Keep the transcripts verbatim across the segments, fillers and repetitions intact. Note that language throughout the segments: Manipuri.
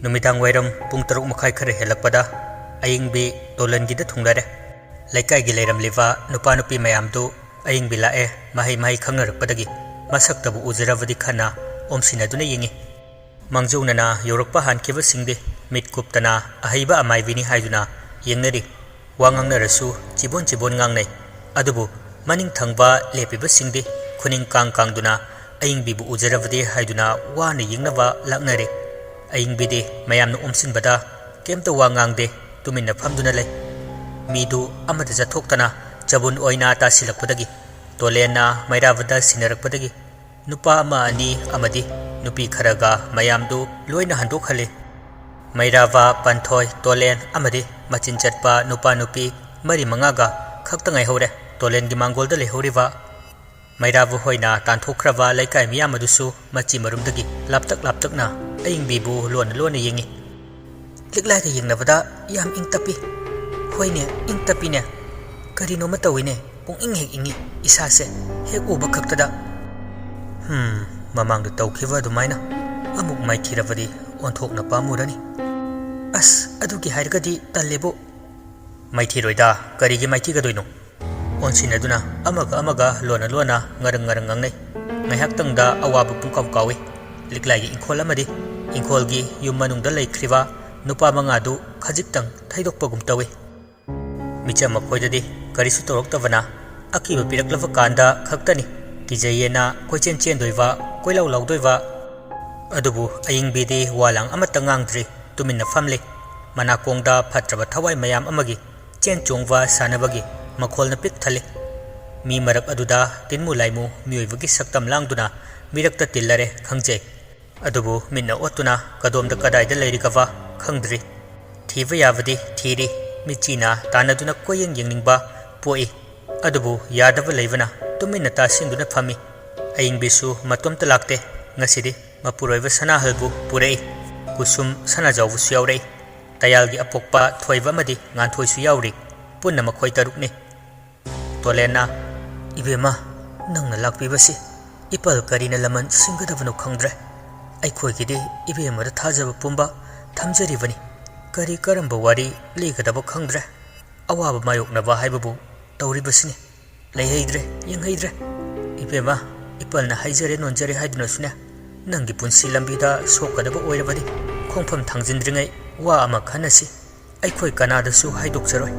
ꯅꯨꯃꯤꯗꯥꯡ ꯋꯥꯏꯔꯝ ꯄꯨꯡ ꯇꯔꯨꯛ ꯃꯈꯥꯏ ꯈꯔ ꯍꯦꯜꯂꯛꯄꯗ ꯑꯌꯤꯡꯕꯤ ꯇꯣꯂꯟꯒꯤꯗ ꯊꯨꯡꯂꯔꯦ꯫ ꯂꯩꯀꯥꯏꯒꯤ ꯂꯩꯔꯝꯂꯤꯕ ꯅꯨꯄꯥ ꯅꯨꯄꯤ ꯃꯌꯥꯝꯗꯨ ꯑꯌꯤꯡꯕꯤ ꯂꯥꯛꯑꯦ, ꯃꯍꯩ ꯃꯍꯩ ꯈꯪꯅꯔꯛꯄꯗꯒꯤ ꯃꯁꯛꯇꯕꯨ ꯎꯖꯔꯕꯗꯤ ꯈꯟꯅ ꯑꯣꯝꯁꯤꯟꯅꯗꯨꯅ ꯌꯦꯡꯉꯤ꯫ ꯃꯥꯡꯖꯧꯅꯅ ꯌꯧꯔꯛꯄ ꯍꯥꯟꯈꯤꯕꯁꯤꯡꯗꯤ ꯃꯤꯠ ꯀꯨꯞꯇꯅ ꯑꯍꯩꯕ ꯑꯃꯥꯏꯕꯤꯅꯤ ꯍꯥꯏꯗꯨꯅ ꯌꯦꯡꯅꯔꯤ꯫ ꯋꯥ ꯉꯥꯡꯅꯔꯁꯨ ꯆꯤꯕꯣꯟ ꯆꯤꯕꯣꯟ ꯉꯥꯡꯅꯩ꯫ ꯑꯗꯨꯕꯨ ꯃꯅꯤꯡ ꯊꯪꯕ ꯂꯦꯞꯄꯤꯕꯁꯤꯡꯗꯤ ꯈꯨꯅꯤꯡ ꯀꯥꯡ ꯀꯥꯡꯗꯨꯅ ꯑꯌꯤꯡꯕꯤꯕꯨ ꯎꯖꯔꯕꯗꯤ ꯍꯥꯏꯗꯨꯅ ꯋꯥꯅ ꯌꯦꯡꯅꯕ ꯂꯥꯛꯅꯔꯦ꯫ ꯑꯌꯤꯡꯕꯤꯗꯤ ꯃꯌꯥꯝꯅ ꯑꯣꯝꯁꯤꯟꯕꯗ ꯀꯩꯝꯇ ꯋꯥ ꯉꯥꯡꯗꯦ, ꯇꯨꯃꯤꯟꯅ ꯐꯝꯗꯨꯅ ꯂꯩ꯫ ꯃꯤꯗꯨ ꯑꯃꯠꯇ ꯆꯠꯊꯣꯛꯇꯅ ꯆꯕꯨꯟ ꯑꯣꯏꯅ ꯇꯥꯁꯤꯜꯂꯛꯄꯗꯒꯤ ꯇꯣꯂꯦꯟꯅ ꯃꯩꯔꯥꯕꯗ ꯁꯤꯟꯅꯔꯛꯄꯗꯒꯤ ꯅꯨꯄꯥ ꯑꯃ ꯑꯅꯤ ꯑꯃꯗꯤ ꯅꯨꯄꯤ ꯈꯔꯒ ꯃꯌꯥꯝꯗꯨ ꯂꯣꯏꯅ ꯍꯟꯗꯣꯛꯍꯜꯂꯤ꯫ ꯃꯩꯔꯥꯕ, ꯄꯟꯊꯣꯏ, ꯇꯣꯂꯦꯟ ꯑꯃꯗꯤ ꯃꯆꯤꯟ ꯆꯠꯄ ꯅꯨꯄꯥ ꯅꯨꯄꯤ ꯃꯔꯤ ꯃꯉꯥꯒ ꯈꯛꯇ ꯉꯥꯏꯍꯧꯔꯦ꯫ ꯇꯣꯂꯦꯟꯒꯤ ꯃꯥꯡꯒꯣꯜꯗ ꯂꯩꯍꯧꯔꯤꯕ ꯃꯩꯔꯥꯕ ꯍꯣꯏꯅ ꯇꯥꯟꯊꯣꯛꯈ꯭ꯔꯕ ꯂꯩꯀꯥꯏ ꯃꯤꯌꯥꯝ ꯑꯗꯨꯁꯨ ꯃꯆꯤ ꯃꯔꯨꯝꯗꯒꯤ ꯂꯥꯞꯇꯛ ꯂꯥꯞꯇꯛꯅ ꯑꯌꯤꯡꯕꯤꯕꯨ ꯂꯣꯟꯅ ꯂꯣꯟꯅ ꯌꯦꯡꯉꯤ꯫ ꯂꯤꯛꯂꯥꯏꯒ ꯌꯦꯡꯅꯕꯗ ꯌꯥꯝ ꯏꯪ ꯇꯞꯄꯤ꯫ ꯍꯣꯏꯅꯦ, ꯏꯪ ꯇꯞꯄꯤꯅꯦ꯫ ꯀꯔꯤꯅꯣꯃ ꯇꯧꯏꯅꯦ, ꯄꯨꯡꯏꯪ ꯍꯦꯛ ꯏꯪꯉꯤ ꯏꯁꯥꯁꯦ ꯍꯦꯛ ꯎꯕ ꯈꯛꯇꯗ꯫ ꯍꯝ, ꯃꯃꯥꯡꯗ ꯇꯧꯈꯤꯕ ꯑꯗꯨꯃꯥꯏꯅ ꯑꯃꯨꯛ ꯃꯥꯏꯊꯤꯔꯕꯗꯤ ꯑꯣꯟꯊꯣꯛꯅ ꯄꯥꯝꯃꯨꯔꯅꯤ꯫ ꯑꯁ, ꯑꯗꯨꯒꯤ ꯍꯥꯏꯔꯒꯗꯤ ꯇꯜꯂꯦꯕꯨ꯫ ꯃꯥꯏꯊꯤꯔꯣꯏꯗ, ꯀꯔꯤꯒꯤ ꯃꯥꯏꯊꯤꯒꯗꯣꯏꯅꯣ? ꯑꯣꯟꯁꯤꯟꯅꯗꯨꯅ ꯑꯃꯒ ꯑꯃꯒ ꯂꯣꯟꯅ ꯂꯣꯟꯅ ꯉꯔꯪ ꯉꯔꯪ ꯉꯥꯡꯅꯩ꯫ ꯉꯥꯏꯍꯥꯛꯇꯪꯗ ꯑꯋꯥꯕ ꯄꯨꯡꯀꯥꯎ ꯀꯥꯎꯏ꯫ ꯂꯤꯛꯂꯥꯏꯒꯤ ꯏꯪꯈꯣꯜ ꯑꯃꯗꯤ ꯏꯪꯈꯣꯜꯒꯤ ꯌꯨꯝ ꯃꯅꯨꯡꯗ ꯂꯩꯈ꯭ꯔꯤꯕ ꯅꯨꯄꯥ ꯃꯉꯥꯗꯨ ꯈꯖꯤꯛꯇꯪ ꯊꯩꯗꯣꯛꯄꯒꯨꯝ ꯇꯧꯏ꯫ ꯃꯤꯆꯝ ꯃꯈꯣꯏꯗꯗꯤ ꯀꯔꯤꯁꯨ ꯇꯧꯔꯛꯇꯕꯅ ꯑꯀꯤꯕ ꯄꯤꯔꯛꯂꯕ ꯀꯥꯟꯗ ꯈꯛꯇꯅꯤ ꯀꯤꯖꯩꯌꯦꯅ ꯀꯣꯏꯆꯦꯟ ꯆꯦꯟꯗꯣꯏꯕ, ꯀꯣꯏꯂꯥꯎ ꯂꯥꯎꯗꯣꯏꯕ꯫ ꯑꯗꯨꯕꯨ ꯑꯌꯤꯡꯕꯤꯗꯤ ꯋꯥ ꯂꯥꯡ ꯑꯃꯠꯇ ꯉꯥꯡꯗ꯭ꯔꯤ, ꯇꯨꯃꯤꯟꯅ ꯐꯝꯂꯤ꯫ ꯃꯅꯥꯀꯣꯡꯗ ꯐꯠꯇ꯭ꯔꯕ ꯊꯋꯥꯏ ꯃꯌꯥꯝ ꯑꯃꯒꯤ ꯆꯦꯟ ꯆꯣꯡꯕ ꯁꯥꯟꯅꯕꯒꯤ ꯃꯈꯣꯜꯅ ꯄꯤꯛ ꯊꯜꯂꯤ꯫ ꯃꯤ ꯃꯔꯛ ꯑꯗꯨꯗ ꯇꯤꯟꯃꯨ ꯂꯥꯏꯃꯨ ꯃꯤꯑꯣꯏꯕꯒꯤ ꯁꯛꯇꯝ ꯂꯥꯡꯗꯨꯅ ꯃꯤꯔꯛꯇ ꯇꯤꯜꯂꯔꯦ ꯈꯪꯖꯩ꯫ ꯑꯗꯨꯕꯨ ꯃꯤꯠꯅ ꯑꯣꯠꯇꯨꯅ ꯀꯗꯣꯝꯗ ꯀꯗꯥꯏꯗ ꯂꯩꯔꯤꯒꯕ ꯈꯪꯗ꯭ꯔꯤ꯫ ꯊꯤꯕ ꯌꯥꯕꯗꯤ ꯊꯤꯔꯤ, ꯃꯤꯠꯆꯤꯅ ꯇꯥꯟꯅꯗꯨꯅ ꯀꯣꯏꯌꯦꯡ ꯌꯦꯡꯅꯤꯡꯕ ꯄꯣꯛꯏ꯫ ꯑꯗꯨꯕꯨ ꯌꯥꯗꯕ ꯂꯩꯕꯅ ꯇꯨꯃꯤꯟꯅ ꯇꯥꯁꯤꯟꯗꯨꯅ ꯐꯝꯃꯤ꯫ ꯑꯌꯤꯡꯕꯤꯁꯨ ꯃꯇꯣꯝꯇ ꯂꯥꯛꯇꯦ꯫ ꯉꯁꯤꯗꯤ ꯃꯄꯨꯔꯣꯏꯕ ꯁꯅꯥꯍꯜꯕꯨ ꯄꯨꯔꯛꯏ꯫ ꯀꯨꯁꯨꯝ, ꯁꯅꯥꯖꯥꯎꯕꯁꯨ ꯌꯥꯎꯔꯛꯏ꯫ ꯇꯌꯥꯜꯒꯤ ꯑꯄꯣꯛꯄ ꯊꯣꯏꯕ ꯑꯃꯗꯤ ꯉꯥꯟꯊꯣꯏꯁꯨ ꯌꯥꯎꯔꯤ꯫ ꯄꯨꯟꯅ ꯃꯈꯣꯏ ꯇꯔꯨꯛꯅꯤ꯫ ꯇꯣꯂꯦꯟꯅ, "ꯏꯕꯦꯝꯃ, ꯅꯪꯅ ꯂꯥꯛꯄꯤꯕꯁꯤ ꯏꯄꯜ ꯀꯔꯤꯅ ꯂꯃꯟ ꯁꯤꯡꯒꯗꯕꯅꯣ ꯈꯪꯗ꯭ꯔꯦ꯫ ꯑꯩꯈꯣꯏꯒꯤꯗꯤ ꯏꯕꯦꯝꯃꯗ ꯊꯥꯖꯕ ꯄꯨꯝꯕ ꯊꯝꯖꯔꯤꯕꯅꯤ꯫ ꯀꯔꯤ ꯀꯔꯝꯕ ꯋꯥꯔꯤ ꯂꯤꯒꯗꯕ ꯈꯪꯗ꯭ꯔꯦ꯫ ꯑꯋꯥꯕ ꯃꯥꯌꯣꯛꯅꯕ ꯍꯥꯏꯕꯕꯨ ꯇꯧꯔꯤꯕꯁꯤꯅꯤ꯫ ꯂꯩꯍꯩꯗ꯭ꯔꯦ, ꯌꯦꯡꯍꯩꯗ꯭ꯔꯦ꯫ ꯏꯕꯦꯝꯃ, ꯏꯄꯜꯅ ꯍꯥꯏꯖꯔꯦ ꯅꯣꯟꯖꯔꯦ ꯍꯥꯏꯗꯨꯅꯁꯨꯅꯦ, ꯅꯪꯒꯤ ꯄꯨꯟꯁꯤ ꯂꯝꯕꯤꯗ ꯁꯣꯛꯀꯗꯕ ꯑꯣꯏꯔꯕꯗꯤ ꯈꯣꯡꯐꯝ ꯊꯥꯡꯖꯤꯟꯗ꯭ꯔꯤꯉꯩ ꯋꯥ ꯑꯃ ꯈꯟꯅꯁꯤ꯫ ꯑꯩꯈꯣꯏ ꯀꯅꯥꯗꯁꯨ ꯍꯥꯏꯗꯣꯛꯆꯔꯣꯏ꯫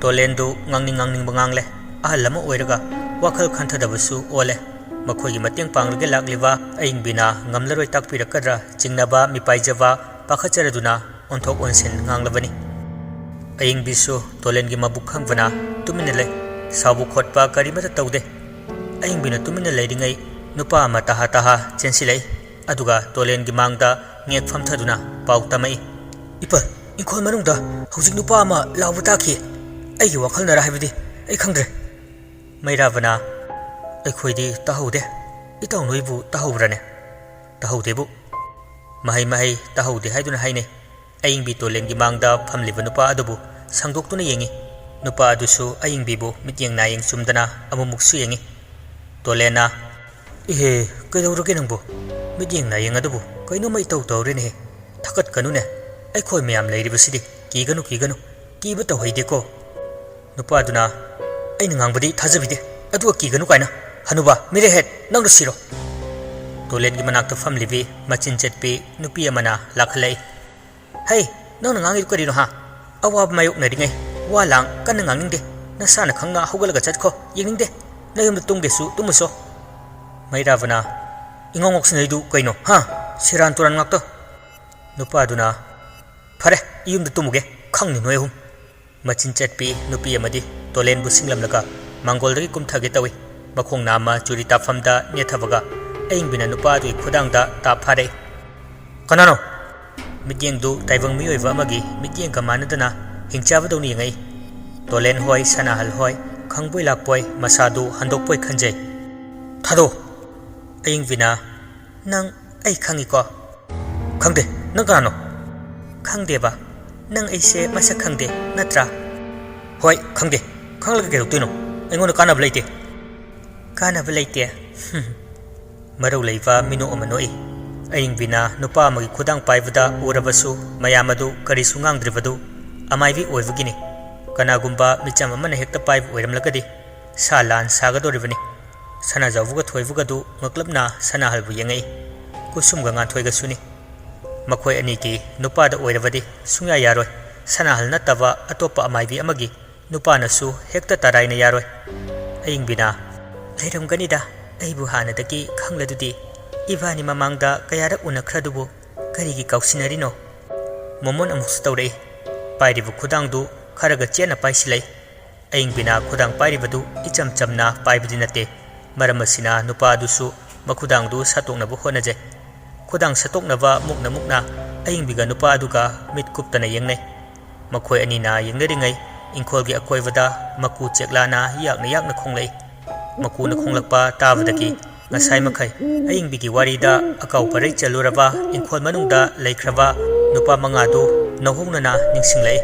ꯇꯣꯂꯦꯟꯗꯨ ꯉꯥꯡꯅꯤꯡ ꯉꯥꯡꯅꯤꯡꯕ ꯉꯥꯡꯂꯦ꯫ ꯑꯍꯜ ꯑꯃ ꯑꯣꯏꯔꯒ ꯋꯥꯈꯜ ꯈꯟꯊꯗꯕꯁꯨ ꯑꯣꯜꯂꯦ꯫ ꯃꯈꯣꯏꯒꯤ ꯃꯇꯦꯡ ꯄꯥꯡꯂꯒꯦ ꯂꯥꯛꯂꯤꯕ ꯑꯏꯪꯕꯤꯅ ꯉꯝꯂꯔꯣꯏ ꯇꯥꯛꯄꯤꯔꯛꯀꯗ꯭ꯔꯥ ꯆꯤꯡꯅꯕ, ꯃꯤꯄꯥꯏꯖꯕ, ꯄꯥꯈꯠꯆꯔꯗꯨꯅ ꯑꯣꯟꯊꯣꯛ ꯑꯣꯟꯁꯤꯟ ꯉꯥꯡꯂꯕꯅꯤ꯫ ꯑꯏꯪꯕꯤꯁꯨ ꯇꯣꯂꯦꯟꯒꯤ ꯃꯕꯨꯛ ꯈꯪꯕꯅ ꯇꯨꯃꯤꯟꯅ ꯂꯩ꯫ ꯁꯥꯎꯕ ꯈꯣꯠꯄ ꯀꯔꯤꯃꯠꯇ ꯇꯧꯗꯦ꯫ ꯑꯏꯪꯕꯤꯅ ꯇꯨꯃꯤꯟꯅ ꯂꯩꯔꯤꯉꯩ ꯅꯨꯄꯥ ꯑꯃ ꯇꯍꯥ ꯇꯍꯥ ꯆꯦꯟꯁꯤꯜꯂꯛꯏ꯫ ꯑꯗꯨꯒ ꯇꯣꯂꯦꯟꯒꯤ ꯃꯥꯡꯗ ꯉꯦꯛ ꯐꯝꯊꯗꯨꯅ ꯄꯥꯎ ꯇꯝꯃꯛꯏ꯫ "ꯏꯄꯜ, ꯏꯪꯈꯣꯜ ꯃꯅꯨꯡꯗ ꯍꯧꯖꯤꯛ ꯅꯨꯄꯥ ꯑꯃ ꯂꯥꯎꯕ ꯇꯥꯈꯤ꯫ ꯑꯩꯒꯤ ꯋꯥꯈꯜꯅꯔ ꯍꯥꯏꯕꯗꯤ ꯑꯩ ꯈꯪꯗ꯭ꯔꯦ꯫" ꯃꯩꯔꯥꯕꯅ, "ꯑꯩꯈꯣꯏꯗꯤ ꯇꯥꯍꯧꯗꯦ꯫ ꯏꯇꯥꯎ ꯅꯣꯏꯕꯨ ꯇꯥꯍꯧꯕ꯭ꯔꯅꯦ?" "ꯇꯥꯍꯧꯗꯦꯕꯨ꯫" ꯃꯍꯩ ꯃꯍꯩ ꯇꯥꯍꯧꯗꯦ ꯍꯥꯏꯗꯨꯅ ꯍꯥꯏꯅꯩ꯫ ꯑꯏꯪꯕꯤ ꯇꯣꯂꯦꯟꯒꯤ ꯃꯥꯡꯗ ꯐꯝꯂꯤꯕ ꯅꯨꯄꯥ ꯑꯗꯨꯕꯨ ꯁꯥꯡꯗꯣꯛꯇꯨꯅ ꯌꯦꯡꯉꯤ꯫ ꯅꯨꯄꯥ ꯑꯗꯨꯁꯨ ꯑꯏꯪꯕꯤꯕꯨ ꯃꯤꯠꯌꯦꯡ ꯅꯥꯌꯦꯡ ꯆꯨꯝꯗꯅ ꯑꯃꯨꯛꯃꯨꯛꯁꯨ ꯌꯦꯡꯉꯤ꯫ ꯇꯣꯂꯦꯟꯅ, "ꯏꯍꯦ, ꯀꯩꯗꯧꯔꯒꯦ ꯅꯪꯕꯨ? ꯃꯤꯠꯌꯦꯡ ꯅꯥꯌꯦꯡ ꯑꯗꯨꯕꯨ ꯀꯩꯅꯣꯝꯃ ꯏꯇꯧ ꯇꯧꯔꯦꯅꯦꯍꯦ꯫ ꯊꯀꯠꯀꯅꯨꯅꯦ꯫ ꯑꯩꯈꯣꯏ ꯃꯌꯥꯝ ꯂꯩꯔꯤꯕꯁꯤꯗꯤ꯫ ꯀꯤꯒꯅꯨ, ꯀꯤꯒꯅꯨ꯫ ꯀꯤꯕ ꯇꯧꯍꯩꯗꯦꯀꯣ꯫" ꯅꯨꯄꯥꯗꯨꯅ, "ꯑꯩꯅ ꯉꯥꯡꯕꯗꯤ ꯊꯥꯖꯕꯤꯗꯦ, ꯑꯗꯨꯒ ꯀꯤꯒꯅꯨ ꯀꯥꯏꯅ꯫ ꯍꯅꯨꯕ, ꯃꯤꯔꯦꯍꯦꯠ, ꯅꯪꯅ ꯁꯤꯔꯣ?" ꯇꯣꯂꯦꯟꯒꯤ ꯃꯅꯥꯛꯇ ꯐꯝꯂꯤꯕꯤ ꯃꯆꯤꯟ ꯆꯠꯄꯤ ꯅꯨꯄꯤ ꯑꯃꯅ ꯂꯥꯛꯈꯠꯂꯛꯏ꯫ "ꯍꯩ, ꯅꯪꯅ ꯉꯥꯡꯉꯤꯗꯨ ꯀꯔꯤꯅꯣ ꯍꯥ? ꯑꯋꯥꯕ ꯃꯥꯌꯣꯛꯅꯔꯤꯉꯩ ꯋꯥ ꯂꯥꯡ ꯀꯟꯅ ꯉꯥꯡꯅꯤꯡꯗꯦ꯫ ꯅꯁꯥꯅ ꯈꯪꯅ ꯍꯧꯒꯠꯂꯒ ꯆꯠꯈꯣ, ꯌꯦꯡꯅꯤꯡꯗꯦ꯫ ꯅꯌꯨꯝꯗ ꯇꯨꯝꯒꯦꯁꯨ ꯇꯨꯝꯃꯨꯁꯣ꯫" ꯃꯩꯔꯥꯕꯅ, "ꯏꯉꯥꯎ ꯉꯥꯎꯁꯤꯟꯅꯩꯗꯨ ꯀꯩꯅꯣ ꯍꯥ? ꯁꯦꯔꯥꯟ ꯇꯨꯔꯥꯟ ꯉꯥꯛꯇ꯫" ꯅꯨꯄꯥꯗꯨꯅ, "ꯐꯔꯦ, ꯏꯌꯨꯝꯗ ꯇꯨꯝꯃꯨꯒꯦ, ꯈꯪꯅꯤ ꯅꯣꯏ ꯑꯍꯨꯝ꯫" ꯃꯆꯤꯟ ꯆꯠꯄꯤ ꯅꯨꯄꯤ ꯑꯃꯗꯤ ꯇꯣꯂꯦꯟꯕꯨ ꯁꯤꯡꯂꯝꯂꯒ ꯃꯥꯡꯒꯣꯜꯗꯒꯤ ꯀꯨꯝꯊꯒꯦ ꯇꯧꯏ꯫ ꯃꯈꯣꯡ ꯅꯥꯝꯃ ꯆꯨꯔꯤ ꯇꯥꯐꯝꯗ ꯅꯦꯠꯊꯕꯒ ꯑꯏꯪꯕꯤꯅ ꯅꯨꯄꯥ ꯑꯗꯨꯒꯤ ꯈꯨꯗꯥꯡꯗ ꯇꯥꯞ ꯐꯥꯔꯛꯏ꯫ "ꯀꯅꯥꯅꯣ?" ꯃꯤꯠꯌꯦꯡꯗꯨ ꯇꯥꯏꯕꯪ ꯃꯤꯑꯣꯏꯕ ꯑꯃꯒꯤ ꯃꯤꯠꯌꯦꯡꯒ ꯃꯥꯟꯅꯗꯅ ꯍꯤꯡꯆꯥꯕꯗꯧꯅ ꯌꯦꯡꯉꯛꯏ꯫ ꯇꯣꯂꯦꯟ ꯍꯣꯏ, ꯁꯅꯥꯍꯜ ꯍꯣꯏ ꯈꯪꯕꯣꯏ ꯂꯥꯛꯄꯣꯏ ꯃꯁꯥꯗꯨ ꯍꯟꯗꯣꯛꯄꯣꯏ ꯈꯟꯖꯩ꯫ "ꯊꯥꯗꯣꯛ!" ꯑꯏꯪꯕꯤꯅ, "ꯅꯪ ꯑꯩ ꯈꯪꯉꯤꯀꯣ?" "ꯈꯪꯗꯦ꯫ ꯅꯪ ꯀꯅꯥꯅꯣ?" "ꯈꯪꯗꯦꯕ? ꯅꯪ ꯑꯩꯁꯦ ꯃꯁꯛ ꯈꯪꯗꯦ, ꯅꯠꯇ꯭ꯔꯥ?" "ꯍꯣꯏ, ꯈꯪꯗꯦ꯫ ꯈꯪꯂꯒ ꯀꯩꯗꯧꯗꯣꯏꯅꯣ? ꯑꯩꯉꯣꯟꯗ ꯀꯥꯟꯅꯕ ꯂꯩꯇꯦ꯫" "ꯀꯥꯟꯅꯕ ꯂꯩꯇꯦ?" ꯃꯔꯧ ꯂꯩꯕ ꯃꯤꯅꯣꯛ ꯑꯃ ꯅꯣꯛꯏ꯫ ꯑꯏꯪꯕꯤꯅ ꯅꯨꯄꯥ ꯑꯃꯒꯤ ꯈꯨꯗꯥꯡ ꯄꯥꯏꯕꯗ ꯎꯔꯕꯁꯨ ꯃꯌꯥꯝ ꯑꯗꯨ ꯀꯔꯤꯁꯨ ꯉꯥꯡꯗ꯭ꯔꯤꯕꯗꯨ ꯑꯃꯥꯏꯕꯤ ꯑꯣꯏꯕꯒꯤꯅꯤ꯫ ꯀꯅꯥꯒꯨꯝꯕ ꯃꯤꯆꯝ ꯑꯃꯅ ꯍꯦꯛꯇ ꯄꯥꯏꯕ ꯑꯣꯏꯔꯝꯂꯒꯗꯤ ꯁꯥ ꯂꯥꯟ ꯁꯥꯒꯗꯧꯔꯤꯕꯅꯤ꯫ ꯁꯅꯥꯖꯥꯎꯕꯒ ꯊꯣꯏꯕꯒꯗꯨ ꯉꯛꯂꯞꯅ ꯁꯅꯥꯍꯜꯕꯨ ꯌꯦꯡꯉꯛꯏ꯫ ꯀꯨꯁꯨꯝꯒ ꯉꯥꯟꯊꯣꯏꯒꯁꯨꯅꯤ꯫ ꯃꯈꯣꯏ ꯑꯅꯤꯒꯤ ꯅꯨꯄꯥꯗ ꯑꯣꯏꯔꯕꯗꯤ ꯁꯨꯡꯌꯥ ꯌꯥꯔꯣꯏ꯫ ꯁꯅꯥꯍꯜ ꯅꯠꯇꯕ ꯑꯇꯣꯞꯄ ꯑꯃꯥꯏꯕꯤ ꯑꯃꯒꯤ ꯅꯨꯄꯥꯅꯁꯨ ꯍꯦꯛꯇ ꯇꯔꯥꯏꯅ ꯌꯥꯔꯣꯏ꯫ ꯑꯏꯪꯕꯤꯅ, "ꯂꯩꯔꯝꯒꯅꯤꯗ, ꯑꯩꯕꯨ ꯍꯥꯟꯅꯗꯒꯤ ꯈꯪꯂꯗꯨꯗꯤ꯫ ꯏꯕꯥꯅꯤ ꯃꯃꯥꯡꯗ ꯀꯌꯥꯔꯛ ꯎꯅꯈ꯭ꯔꯗꯨꯕꯨ ꯀꯔꯤꯒꯤ ꯀꯥꯎꯁꯤꯟꯅꯔꯤꯅꯣ?" ꯃꯣꯃꯣꯟ ꯑꯃꯨꯛꯁꯨ ꯇꯧꯔꯛꯏ꯫ ꯄꯥꯏꯔꯤꯕ ꯈꯨꯗꯥꯡꯗꯨ ꯈꯔꯒ ꯆꯦꯠꯅ ꯄꯥꯏꯁꯤꯜꯂꯛꯏ꯫ ꯑꯏꯪꯕꯤꯅ ꯈꯨꯗꯥꯡ ꯄꯥꯏꯔꯤꯕꯗꯨ ꯏꯆꯝ ꯆꯝꯅ ꯄꯥꯏꯕꯗꯤ ꯅꯠꯇꯦ꯫ ꯃꯔꯝ ꯑꯁꯤꯅ ꯅꯨꯄꯥ ꯑꯗꯨꯁꯨ ꯃꯈꯨꯗꯥꯡꯗꯨ ꯁꯠꯇꯣꯛꯅꯕ ꯍꯣꯠꯅꯖꯩ꯫ ꯈꯨꯗꯥꯡ ꯁꯠꯇꯣꯛꯅꯕ ꯃꯨꯛꯅ ꯃꯨꯛꯅ ꯑꯏꯪꯕꯤꯒ ꯅꯨꯄꯥ ꯑꯗꯨꯒ ꯃꯤꯠ ꯀꯨꯞꯇꯅ ꯌꯦꯡꯅꯩ꯫ ꯃꯈꯣꯏ ꯑꯅꯤꯅ ꯌꯦꯡꯅꯔꯤꯉꯩ ꯏꯪꯈꯣꯜꯒꯤ ꯑꯀꯣꯏꯕꯗ ꯃꯀꯨ ꯆꯦꯛꯂꯥꯅ ꯌꯥꯛꯅ ꯌꯥꯛꯅ ꯈꯣꯡꯂꯛꯏ꯫ ꯃꯀꯨꯅ ꯈꯣꯡꯂꯛꯄ ꯇꯥꯕꯗꯒꯤ ꯉꯁꯥꯏ ꯃꯈꯩ ꯑꯏꯪꯕꯤꯒꯤ ꯋꯥꯔꯤꯗ ꯑꯀꯥꯎ ꯄꯔꯩ ꯆꯜꯂꯨꯔꯕ ꯏꯪꯈꯣꯜ ꯃꯅꯨꯡꯗ ꯂꯩꯈ꯭ꯔꯕ ꯅꯨꯄꯥ ꯃꯉꯥꯗꯨ ꯅꯧꯍꯧꯅꯅ ꯅꯤꯡꯁꯤꯡꯂꯛꯏ꯫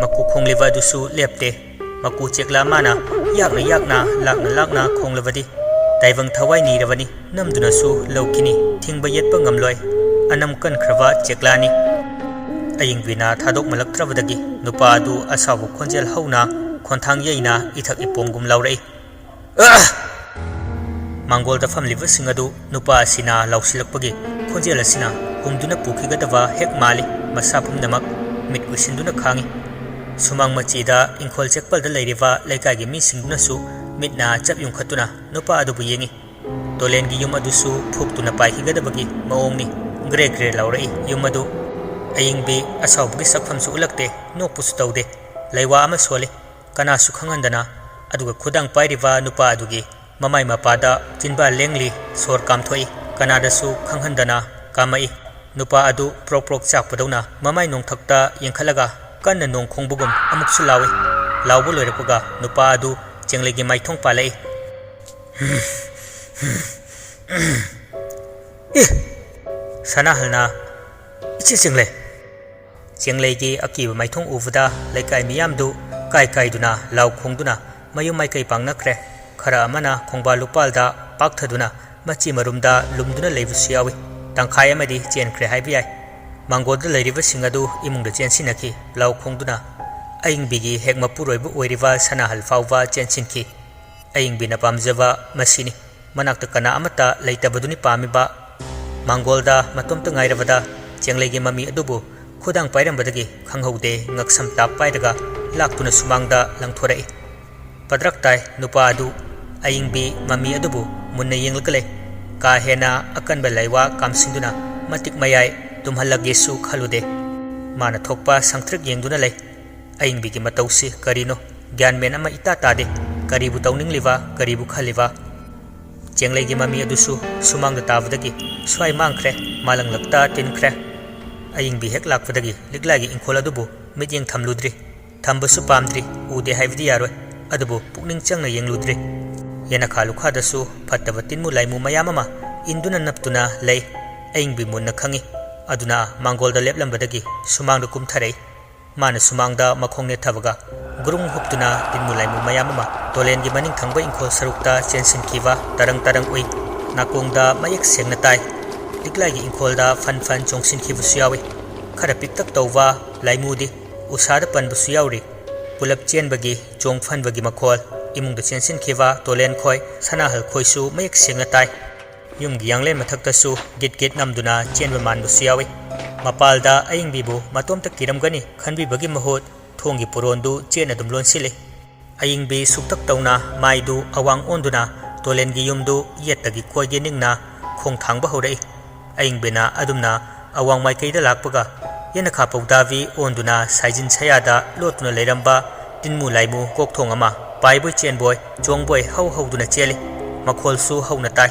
ꯃꯀꯨ ꯈꯣꯡꯂꯤꯕ ꯑꯗꯨꯁꯨ ꯂꯦꯞꯇꯦ꯫ ꯃꯀꯨ ꯆꯦꯛꯂꯥ ꯃꯥꯅ ꯌꯥꯛꯅ ꯌꯥꯛꯅ, ꯂꯥꯛꯅ ꯂꯥꯛꯅ ꯈꯣꯡꯂꯕꯗꯤ ꯇꯥꯏꯕꯪ ꯊꯋꯥꯏ ꯅꯤꯔꯕꯅꯤ꯫ ꯅꯝꯗꯨꯅꯁꯨ ꯂꯧꯈꯤꯅꯤ, ꯊꯤꯡꯕ ꯌꯦꯠꯄ ꯉꯝꯂꯣꯏ꯫ ꯑꯅꯝ ꯀꯟꯈ꯭ꯔꯕ ꯆꯦꯛꯂꯥꯅꯤ꯫ ꯑꯏꯪꯕꯤꯅ ꯊꯥꯗꯣꯛꯃꯜꯂꯛꯇ꯭ꯔꯕꯗꯒꯤ ꯅꯨꯄꯥ ꯑꯗꯨ ꯑꯁꯥꯎꯕ ꯈꯣꯟꯖꯦꯜ ꯍꯧꯅ ꯈꯣꯟꯊꯥꯡ ꯌꯩꯅ ꯏꯊꯛ ꯏꯄꯣꯝꯒꯨꯝ ꯂꯥꯎꯔꯛꯏ꯫ ꯑꯥ! ꯃꯥꯡꯒꯣꯜꯗ ꯐꯝꯂꯤꯕꯁꯤꯡ ꯑꯗꯨ ꯅꯨꯄꯥ ꯑꯁꯤꯅ ꯂꯥꯎꯁꯤꯜꯂꯛꯄꯒꯤ ꯈꯣꯟꯖꯦꯜ ꯑꯁꯤꯅ ꯍꯨꯝꯗꯨꯅ ꯄꯨꯈꯤꯒꯗꯕ ꯍꯦꯛ ꯃꯥꯜꯂꯤ꯫ ꯃꯁꯥ ꯄꯨꯝꯅꯃꯛ ꯃꯤꯠ ꯎꯏꯁꯤꯟꯗꯨꯅ ꯈꯥꯡꯉꯤ꯫ ꯁꯨꯃꯥꯡ ꯃꯆꯤꯗ ꯏꯪꯈꯣꯜ ꯆꯦꯛꯄꯜꯗ ꯂꯩꯔꯤꯕ ꯂꯩꯀꯥꯏꯒꯤ ꯃꯤꯁꯤꯡꯗꯨꯅꯁꯨ ꯃꯤꯠꯅ ꯆꯞ ꯌꯨꯡꯈꯠꯇꯨꯅ ꯅꯨꯄꯥ ꯑꯗꯨꯕꯨ ꯌꯦꯡꯉꯤ꯫ ꯇꯣꯂꯦꯟꯒꯤ ꯌꯨꯝ ꯑꯗꯨꯁꯨ ꯐꯨꯛꯇꯨꯅ ꯄꯥꯏꯈꯤꯒꯗꯕꯒꯤ ꯃꯑꯣꯡꯅꯤ꯫ ꯒ꯭ꯔꯦ ꯒ꯭ꯔꯦ ꯂꯥꯎꯔꯛꯏ ꯌꯨꯝ ꯑꯗꯨ꯫ ꯑꯌꯤꯡꯕꯤ ꯑꯁꯥꯎꯕꯒꯤ ꯁꯛꯐꯝꯁꯨ ꯎꯠꯂꯛꯇꯦ, ꯅꯣꯛꯄꯁꯨ ꯇꯧꯗꯦ꯫ ꯂꯩꯋꯥ ꯑꯃ ꯁꯣꯜꯂꯤ꯫ ꯀꯅꯥꯁꯨ ꯈꯪꯍꯟꯗꯅ꯫ ꯑꯗꯨꯒ ꯈꯨꯗꯥꯡ ꯄꯥꯏꯔꯤꯕ ꯅꯨꯄꯥ ꯑꯗꯨꯒꯤ ꯃꯃꯥꯏ ꯃꯄꯥꯗ ꯆꯤꯟꯕꯥꯜ ꯂꯦꯡꯂꯤ, ꯁꯣꯔ ꯀꯥꯝꯊꯣꯛꯏ꯫ ꯀꯅꯥꯗꯁꯨ ꯈꯪꯍꯟꯗꯅ ꯀꯥꯝꯃꯛꯏ꯫ ꯅꯨꯄꯥ ꯑꯗꯨ ꯄ꯭ꯔꯣꯛ ꯄ꯭ꯔꯣꯛ ꯆꯥꯛꯄꯗꯧꯅ ꯃꯃꯥꯏ ꯅꯣꯡꯊꯛꯇ ꯌꯦꯡꯈꯠꯂꯒ ꯀꯟꯅ ꯅꯣꯡ ꯈꯣꯡꯕꯒꯨꯝ ꯑꯃꯨꯛꯁꯨ ꯂꯥꯎꯏ꯫ ꯂꯥꯎꯕ ꯂꯣꯏꯔꯛꯄꯒ ꯅꯨꯄꯥ ꯑꯗꯨ ꯆꯦꯡꯂꯩꯒꯤ ꯃꯥꯏꯊꯣꯡ ꯄꯥꯜꯂꯛꯏ꯫ "ꯑꯦ!" ꯁꯅꯥꯍꯜꯅ, "ꯏꯆꯦ ꯆꯦꯡꯂꯩ!" ꯆꯦꯡꯂꯩꯒꯤ ꯑꯀꯤꯕ ꯃꯥꯏꯊꯣꯡ ꯎꯕꯗ ꯂꯩꯀꯥꯏ ꯃꯤꯌꯥꯝꯗꯨ ꯀꯥꯏ ꯀꯥꯏꯗꯨꯅ ꯂꯥꯎ ꯈꯣꯡꯗꯨꯅ ꯃꯌꯨꯝ ꯃꯥꯏꯀꯩ ꯄꯥꯡꯅꯈ꯭ꯔꯦ꯫ ꯈꯔ ꯑꯃꯅ ꯈꯣꯡꯕꯥꯜ ꯂꯨꯄꯥꯜꯗ ꯄꯥꯛꯊꯗꯨꯅ ꯃꯆꯤ ꯃꯔꯨꯝꯗ ꯂꯨꯝꯗꯨꯅ ꯂꯩꯕꯁꯨ ꯌꯥꯎꯏ꯫ ꯇꯪꯈꯥꯏ ꯑꯃꯗꯤ ꯆꯦꯟꯈ꯭ꯔꯦ ꯍꯥꯏꯕ ꯌꯥꯏ꯫ ꯃꯥꯡꯒꯣꯜꯗ ꯂꯩꯔꯤꯕꯁꯤꯡ ꯑꯗꯨ ꯏꯃꯨꯡꯗ ꯆꯦꯟꯁꯤꯟꯅꯈꯤ꯫ ꯂꯥꯎ ꯈꯣꯡꯗꯨꯅ ꯑꯌꯤꯡꯕꯤꯒꯤ ꯍꯦꯛ ꯃꯄꯨꯔꯣꯏꯕ ꯑꯣꯏꯔꯤꯕ ꯁꯅꯥꯍꯜ ꯐꯥꯎꯕ ꯆꯦꯟꯁꯤꯟꯈꯤ꯫ ꯑꯌꯤꯡꯕꯤꯅ ꯄꯥꯝꯖꯕ ꯃꯁꯤꯅꯤ꯫ ꯃꯅꯥꯛꯇ ꯀꯅꯥ ꯑꯃꯠꯇ ꯂꯩꯇꯕꯗꯨꯅꯤ ꯄꯥꯝꯃꯤꯕ꯫ ꯃꯥꯡꯒꯣꯜꯗ ꯃꯇꯣꯝꯇ ꯉꯥꯏꯔꯕꯗ ꯆꯦꯡꯂꯩꯒꯤ ꯃꯃꯤ ꯑꯗꯨꯕꯨ ꯈꯨꯗꯥꯡ ꯄꯥꯏꯔꯝꯕꯗꯒꯤ ꯈꯪꯍꯧꯗꯦ ꯉꯛꯁꯝ ꯇꯥꯞ ꯄꯥꯏꯔꯒ ꯂꯥꯛꯇꯨꯅ ꯁꯨꯃꯥꯡꯗ ꯂꯪꯊꯣꯔꯛꯏ꯫ ꯄꯗ꯭ꯔꯛ ꯇꯥꯏ ꯅꯨꯄꯥ ꯑꯗꯨ꯫ ꯑꯌꯤꯡꯕꯤ ꯃꯃꯤ ꯑꯗꯨꯕꯨ ꯃꯨꯟꯅ ꯌꯦꯡꯂꯒ ꯂꯩ꯫ ꯀꯥ ꯍꯦꯟꯅ ꯑꯀꯟꯕ ꯂꯩꯋꯥ ꯀꯥꯝꯁꯤꯟꯗꯨꯅ ꯃꯇꯤꯛ ꯃꯌꯥꯏ ꯇꯨꯝꯍꯜꯂꯒꯦꯁꯨ ꯈꯜꯂꯨꯗꯦ꯫ ꯃꯥꯅ ꯊꯣꯛꯄ ꯁꯪꯇ꯭ꯔꯤꯛ ꯌꯦꯡꯗꯨꯅ ꯂꯩ꯫ ꯑꯌꯤꯡꯕꯤꯒꯤ ꯃꯇꯧꯁꯤ ꯀꯔꯤꯅꯣ? ꯒ꯭ꯌꯥꯟ ꯃꯦꯟ ꯑꯃ ꯏꯇꯥ ꯇꯥꯗꯦ꯫ ꯀꯔꯤꯕꯨ ꯇꯧꯅꯤꯡꯂꯤꯕ, ꯀꯔꯤꯕꯨ ꯈꯜꯂꯤꯕ? ꯆꯦꯡꯂꯩꯒꯤ ꯃꯃꯤ ꯑꯗꯨꯁꯨ ꯁꯨꯃꯥꯡꯗ ꯇꯥꯕꯗꯒꯤ ꯁ꯭ꯋꯥꯏ ꯃꯥꯡꯈ꯭ꯔꯦ, ꯃꯥꯂꯪꯂꯛꯇ ꯇꯤꯟꯈ꯭ꯔꯦ꯫ ꯑꯌꯤꯡꯕꯤ ꯍꯦꯛ ꯂꯥꯛꯄꯗꯒꯤ ꯂꯤꯛꯂꯥꯏꯒꯤ ꯏꯪꯈꯣꯜ ꯑꯗꯨꯕꯨ ꯃꯤꯠꯌꯦꯡ ꯊꯝꯂꯨꯗ꯭ꯔꯤ꯫ ꯊꯝꯕꯁꯨ ꯄꯥꯝꯗ꯭ꯔꯤ, ꯎꯗꯦ ꯍꯥꯏꯕꯗꯤ ꯌꯥꯔꯣꯏ꯫ ꯑꯗꯨꯕꯨ ꯄꯨꯛꯅꯤꯡ ꯆꯪꯅ ꯌꯦꯡꯂꯨꯗ꯭ꯔꯤ꯫ ꯌꯦꯅꯈꯥ ꯂꯨꯈꯥꯗꯁꯨ ꯐꯠꯇꯕ ꯇꯤꯟꯃꯨ ꯂꯥꯏꯃꯨ ꯃꯌꯥꯝ ꯑꯃ ꯏꯟꯗꯨꯅ ꯅꯞꯇꯨꯅ ꯂꯩ꯫ ꯑꯌꯤꯡꯕꯤ ꯃꯨꯟꯅ ꯈꯪꯏ꯫ ꯑꯗꯨꯅ ꯃꯥꯡꯒꯣꯜꯗ ꯂꯦꯞꯂꯝꯕꯗꯒꯤ ꯁꯨꯃꯥꯡꯗ ꯀꯨꯝꯊꯔꯛꯏ꯫ ꯃꯥꯅ ꯁꯨꯃꯥꯡꯗ ꯃꯈꯣꯡ ꯅꯦꯠꯊꯕꯒ ꯒ꯭ꯔꯨꯡ ꯍꯨꯞꯇꯨꯅ ꯇꯤꯟꯃꯨ ꯂꯥꯏꯃꯨ ꯃꯌꯥꯝ ꯑꯃ ꯇꯣꯂꯦꯟꯒꯤ ꯃꯅꯤꯡ ꯊꯪꯕ ꯏꯪꯈꯣꯜ ꯁꯔꯨꯛꯇ ꯆꯦꯟꯁꯤꯟꯈꯤꯕ ꯇꯔꯪ ꯇꯔꯪ ꯎꯏ꯫ ꯅꯥꯀꯣꯡꯗ ꯃꯌꯦꯛ ꯁꯦꯡꯅ ꯇꯥꯏ꯫ ꯂꯤꯛꯂꯥꯏꯒꯤ ꯏꯪꯈꯣꯜꯗ ꯐꯟ ꯐꯟ ꯆꯣꯡꯁꯤꯟꯈꯤꯕꯁꯨ ꯌꯥꯎꯏ꯫ ꯈꯔ ꯄꯤꯛꯇꯛ ꯇꯧꯕ ꯂꯥꯏꯃꯨꯗꯤ ꯎꯁꯥꯗ ꯄꯟꯕꯁꯨ ꯌꯥꯎꯔꯤ꯫ ꯄꯨꯂꯞ ꯆꯦꯟꯕꯒꯤ ꯆꯣꯡ ꯐꯟꯕꯒꯤ ꯃꯈꯣꯜ꯫ ꯏꯃꯨꯡꯗ ꯆꯦꯟꯁꯤꯟꯈꯤꯕ ꯇꯣꯂꯦꯟ ꯈꯣꯏ, ꯁꯅꯥꯍꯜ ꯈꯣꯏꯁꯨ ꯃꯌꯦꯛ ꯁꯦꯡꯅ ꯇꯥꯏ꯫ ꯌꯨꯝꯒꯤ ꯌꯥꯡꯂꯦꯟ ꯃꯊꯛꯇꯁꯨ ꯒꯤꯠ ꯒꯤꯠ ꯅꯝꯗꯨꯅ ꯆꯦꯟꯕ ꯃꯥꯟꯕꯁꯨ ꯌꯥꯎꯏ꯫ ꯃꯄꯥꯜꯗ ꯑꯌꯤꯡꯕꯤꯕꯨ ꯃꯇꯣꯝꯇ ꯀꯤꯔꯝꯒꯅꯤ ꯈꯟꯕꯤꯕꯒꯤ ꯃꯍꯨꯠ ꯊꯣꯡꯒꯤ ꯄꯣꯔꯣꯟꯗꯨ ꯆꯦꯠꯅ ꯑꯗꯨꯝ ꯂꯣꯟꯁꯤꯜꯂꯤ꯫ ꯑꯌꯤꯡꯕꯤ ꯁꯨꯛꯇꯛ ꯇꯧꯅ ꯃꯥꯏꯗꯨ ꯑꯋꯥꯡ ꯑꯣꯟꯗꯨꯅ ꯇꯣꯂꯦꯟꯒꯤ ꯌꯨꯝꯗꯨ ꯌꯦꯠꯇꯒꯤ ꯀꯣꯏꯒꯦ ꯅꯤꯡꯅ ꯈꯣꯡ ꯊꯥꯡꯕ ꯍꯧꯔꯛꯏ꯫ ꯑꯌꯤꯡꯕꯤꯅ ꯑꯗꯨꯝꯅ ꯑꯋꯥꯡ ꯃꯥꯏꯀꯩꯗ ꯂꯥꯛꯄꯒ ꯌꯦꯅꯈꯥ ꯄꯧꯗꯥꯕꯤ ꯑꯣꯟꯗꯨꯅ ꯁꯥꯏꯖꯤꯟ ꯁꯌꯥꯗ ꯂꯣꯠꯇꯨꯅ ꯂꯩꯔꯝꯕ ꯇꯤꯟꯃꯨ ꯂꯥꯏꯃꯨ ꯀꯣꯛꯊꯣꯡ ꯑꯃ ꯄꯥꯏꯕꯣꯏ ꯆꯦꯟꯕꯣꯏ ꯆꯣꯡꯕꯣꯏ ꯍꯧ ꯍꯧꯗꯨꯅ ꯆꯦꯜꯂꯤ꯫ ꯃꯈꯣꯜꯁꯨ ꯍꯧꯅ ꯇꯥꯏ꯫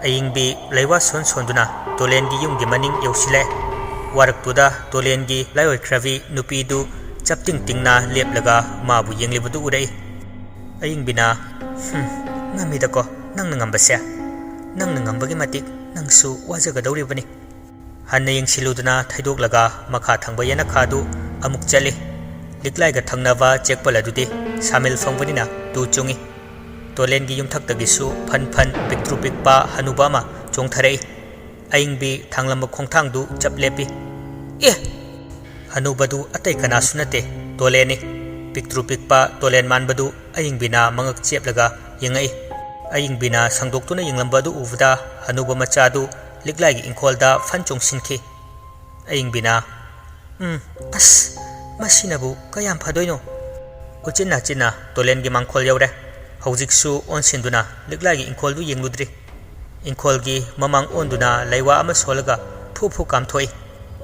ꯑꯌꯤꯡꯕꯤ ꯂꯩꯋꯥ ꯁꯣꯟ ꯁꯣꯟꯗꯨꯅ ꯇꯣꯂꯦꯟꯒꯤ ꯌꯨꯝꯒꯤ ꯃꯅꯤꯡ ꯌꯧꯁꯤꯜꯂꯛꯑꯦ꯫ ꯋꯥꯔꯛꯇꯨꯗ ꯇꯣꯂꯦꯟꯒꯤ ꯂꯥꯏꯑꯣꯏꯈ꯭ꯔꯕꯤ ꯅꯨꯄꯤꯗꯨ ꯆꯞꯇꯤꯡ ꯇꯤꯡꯅ ꯂꯦꯞꯂꯒ ꯃꯥꯕꯨ ꯌꯦꯡꯂꯤꯕꯗꯨ ꯎꯔꯛꯏ꯫ ꯑꯌꯤꯡꯕꯤꯅ, "ꯍꯨꯝ, ꯉꯝꯃꯤꯗꯀꯣ ꯅꯪꯅ ꯉꯝꯕꯁꯦ꯫ ꯅꯪꯅ ꯉꯝꯕꯒꯤ ꯃꯇꯤꯛ ꯅꯪꯁꯨ ꯋꯥꯖꯒꯗꯧꯔꯤꯕꯅꯤ"꯫ ꯍꯟꯅ ꯌꯦꯡꯁꯤꯜꯂꯨꯗꯅ ꯊꯩꯗꯣꯛꯂꯒ ꯃꯈꯥ ꯊꯪꯕ ꯌꯦꯅꯈꯥꯗꯨ ꯑꯃꯨꯛ ꯆꯠꯂꯤ꯫ ꯂꯤꯛꯂꯥꯏꯒ ꯊꯪꯅꯕ ꯆꯦꯛꯄꯜ ꯑꯗꯨꯗꯤ ꯁꯥꯃꯤꯜ ꯐꯪꯕꯅꯤꯅ ꯇꯨ ꯆꯨꯡꯏ꯫ ꯇꯣꯂꯦꯟꯒꯤ ꯌꯨꯝꯊꯛꯇꯒꯤꯁꯨ ꯐꯟ ꯐꯟ ꯄꯤꯛꯇ꯭ꯔꯨ ꯄꯤꯛꯄ ꯍꯅꯨꯕ ꯑꯃ ꯆꯣꯡꯊꯔꯛꯏ꯫ ꯑꯏꯪꯕꯤ ꯊꯥꯡꯂꯝꯕ ꯈꯣꯡꯊꯥꯡꯗꯨ ꯆꯞ ꯂꯦꯞꯄꯤ꯫ "ꯑꯦ!" ꯍꯅꯨꯕꯗꯨ ꯑꯇꯩ ꯀꯅꯥꯁꯨ ꯅꯠꯇꯦ, ꯇꯣꯂꯦꯟꯅꯤ꯫ ꯄꯤꯛꯇ꯭ꯔꯨ ꯄꯤꯛꯄ ꯇꯣꯂꯦꯟ ꯃꯥꯟꯕꯗꯨ ꯑꯏꯪꯕꯤꯅ ꯃꯉꯛ ꯆꯦꯞꯂꯒ ꯌꯦꯡꯉꯛꯏ꯫ ꯑꯏꯪꯕꯤꯅ ꯁꯪꯗꯣꯛꯇꯨꯅ ꯌꯦꯡꯂꯝꯕ ꯑꯗꯨ ꯎꯕꯗ ꯍꯅꯨꯕ ꯃꯆꯥꯗꯨ ꯂꯤꯛꯂꯥꯏꯒꯤ ꯏꯪꯈꯣꯜꯗ ꯐꯟ ꯆꯣꯡꯁꯤꯟꯈꯤ꯫ ꯑꯏꯪꯕꯤꯅ, "ꯎꯝ, ꯑꯁ, ꯃꯁꯤꯅꯕꯨ ꯀꯌꯥꯝ ꯐꯗꯣꯏꯅꯣ?" ꯎꯆꯤꯟ ꯅꯥꯆꯤꯟꯅ ꯇꯣꯂꯦꯟꯒꯤ ꯃꯥꯡꯈꯣꯜ ꯌꯧꯔꯦ꯫ ꯍꯧꯖꯤꯛꯁꯨ ꯑꯣꯟꯁꯤꯟꯗꯨꯅ ꯂꯤꯛꯂꯥꯏꯒꯤ ꯏꯪꯈꯣꯜꯗꯨ ꯌꯦꯡꯂꯨꯗ꯭ꯔꯤ꯫ ꯏꯪꯈꯣꯜꯒꯤ ꯃꯃꯥꯡ ꯑꯣꯟꯗꯨꯅ ꯂꯩꯋꯥ ꯑꯃ ꯁꯣꯜꯂꯒ ꯐꯨ ꯐꯨ ꯀꯥꯝꯊꯣꯛꯏ꯫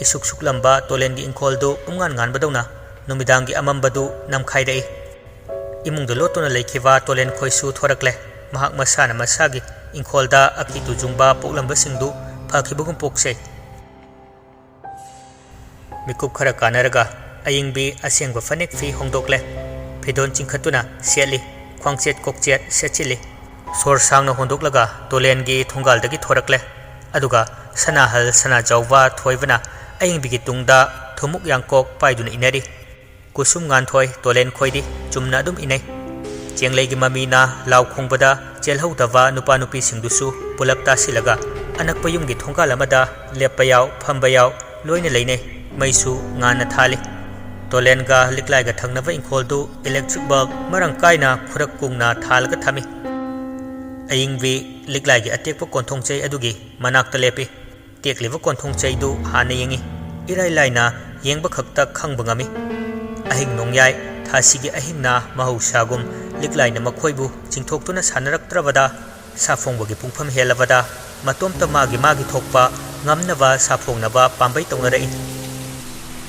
ꯏꯁꯨꯛ ꯁꯨꯛꯂꯝꯕ ꯇꯣꯂꯦꯟꯒꯤ ꯏꯪꯈꯣꯜꯗꯨ ꯄꯨꯝꯉꯥꯟ ꯉꯥꯟꯕꯗꯧꯅ ꯅꯨꯃꯤꯗꯥꯡꯒꯤ ꯑꯃꯝꯕꯗꯨ ꯅꯝꯈꯥꯏꯔꯛꯏ꯫ ꯏꯃꯨꯡꯗ ꯂꯣꯠꯇꯨꯅ ꯂꯩꯈꯤꯕ ꯇꯣꯂꯦꯟ ꯈꯣꯏꯁꯨ ꯊꯣꯔꯛꯂꯦ꯫ ꯃꯍꯥꯛ ꯃꯁꯥꯅ ꯃꯁꯥꯒꯤ ꯏꯪꯈꯣꯜꯗ ꯑꯀꯤ ꯇꯨꯖꯨꯡꯕ ꯄꯣꯛꯂꯝꯕꯁꯤꯡꯗꯨ ꯐꯈꯤꯕꯒꯨꯝ ꯄꯣꯛꯆꯩ꯫ ꯃꯤꯀꯨꯞ ꯈꯔ ꯀꯥꯟꯅꯔꯒ ꯑꯏꯪꯕꯤ ꯑꯁꯦꯡꯕ ꯐꯅꯦꯛ ꯐꯤ ꯍꯣꯡꯗꯣꯛꯂꯦ꯫ ꯐꯤꯗꯣꯟ ꯆꯤꯡꯈꯠꯇꯨꯅ ꯁꯦꯠꯂꯤ꯫ ꯈ꯭ꯋꯥꯡꯆꯦꯠ ꯀꯣꯛꯆꯦꯠ ꯁꯦꯠꯆꯤꯜꯂꯤ꯫ ꯁꯣꯔ ꯁꯥꯡꯅ ꯍꯣꯟꯗꯣꯛꯂꯒ ꯇꯣꯂꯦꯟꯒꯤ ꯊꯣꯡꯒꯥꯜꯗꯒꯤ ꯊꯣꯔꯛꯂꯦ꯫ ꯑꯗꯨꯒ ꯁꯅꯥꯍꯜ ꯁꯅꯥꯖꯥꯎꯕ ꯊꯣꯏꯕꯅ ꯑꯏꯪꯕꯤꯒꯤ ꯇꯨꯡꯗ ꯊꯨꯝꯃꯨꯛ ꯌꯥꯡꯀꯣꯛ ꯄꯥꯏꯗꯨꯅ ꯏꯟꯅꯔꯤ꯫ ꯀꯨꯁꯨꯝ ꯉꯥꯟꯊꯣꯏ ꯇꯣꯂꯦꯟ ꯈꯣꯏꯗꯤ ꯆꯨꯝꯅ ꯑꯗꯨꯝ ꯏꯟꯅꯩ꯫ ꯆꯦꯡꯂꯩꯒꯤ ꯃꯃꯤꯅ ꯂꯥꯎ ꯈꯣꯡꯕꯗ ꯆꯦꯜꯍꯧꯗꯕ ꯅꯨꯄꯥ ꯅꯨꯄꯤꯁꯤꯡꯗꯨꯁꯨ ꯄꯨꯂꯞ ꯇꯥꯁꯤꯜꯂꯒ ꯑꯅꯛꯄ ꯌꯨꯝꯒꯤ ꯊꯣꯡꯒꯥꯜ ꯑꯃꯗ ꯂꯦꯞꯄ ꯌꯥꯎ, ꯐꯝꯕ ꯌꯥꯎ, ꯂꯣꯏꯅ ꯂꯩꯅꯩ꯫ ꯃꯩꯁꯨ ꯉꯥꯟꯅ ꯊꯥꯜꯂꯤ꯫ ꯇꯣꯂꯦꯟꯒ ꯂꯤꯛꯂꯥꯏꯒ ꯊꯪꯅꯕ ꯏꯪꯈꯣꯜꯗꯨ electric bulb ꯃꯔꯥꯡ ꯀꯥꯏꯅ ꯈꯨꯔꯛ ꯀꯨꯡꯅ ꯊꯥꯜꯂꯒ ꯊꯝꯃꯤ꯫ ꯑꯏꯪꯕꯤ ꯂꯤꯛꯂꯥꯏꯒꯤ ꯑꯇꯦꯛꯄ ꯀꯣꯟꯊꯣꯡ ꯆꯩ ꯑꯗꯨꯒꯤ ꯃꯅꯥꯛꯇ ꯂꯦꯞꯄꯤ꯫ ꯇꯦꯛꯂꯤꯕ ꯀꯣꯟꯊꯣꯡ ꯆꯩꯗꯨ ꯍꯥꯟꯅ ꯌꯦꯡꯏ꯫ ꯏꯔꯥꯏ ꯂꯥꯏꯅ ꯌꯦꯡꯕ ꯈꯛꯇ ꯈꯪꯕ ꯉꯝꯃꯤ꯫ ꯑꯍꯤꯡ ꯅꯣꯡꯌꯥꯏ, ꯊꯥꯁꯤꯒꯤ ꯑꯍꯤꯡꯅ ꯃꯍꯧꯁꯥꯒꯨꯝ ꯂꯤꯛꯂꯥꯏꯅ ꯃꯈꯣꯏꯕꯨ ꯆꯤꯡꯊꯣꯛꯇꯨꯅ ꯁꯥꯟꯅꯔꯛꯇ꯭ꯔꯕꯗ, ꯁꯥꯐꯣꯡꯕꯒꯤ ꯄꯨꯡꯐꯝ ꯍꯦꯜꯂꯕꯗ ꯃꯇꯣꯝꯇ ꯃꯥꯒꯤ ꯃꯥꯒꯤ ꯊꯣꯛꯄ ꯉꯝꯅꯕ ꯁꯥꯐꯣꯡꯅꯕ ꯄꯥꯝꯕꯩ ꯇꯧꯅꯔꯛꯏ꯫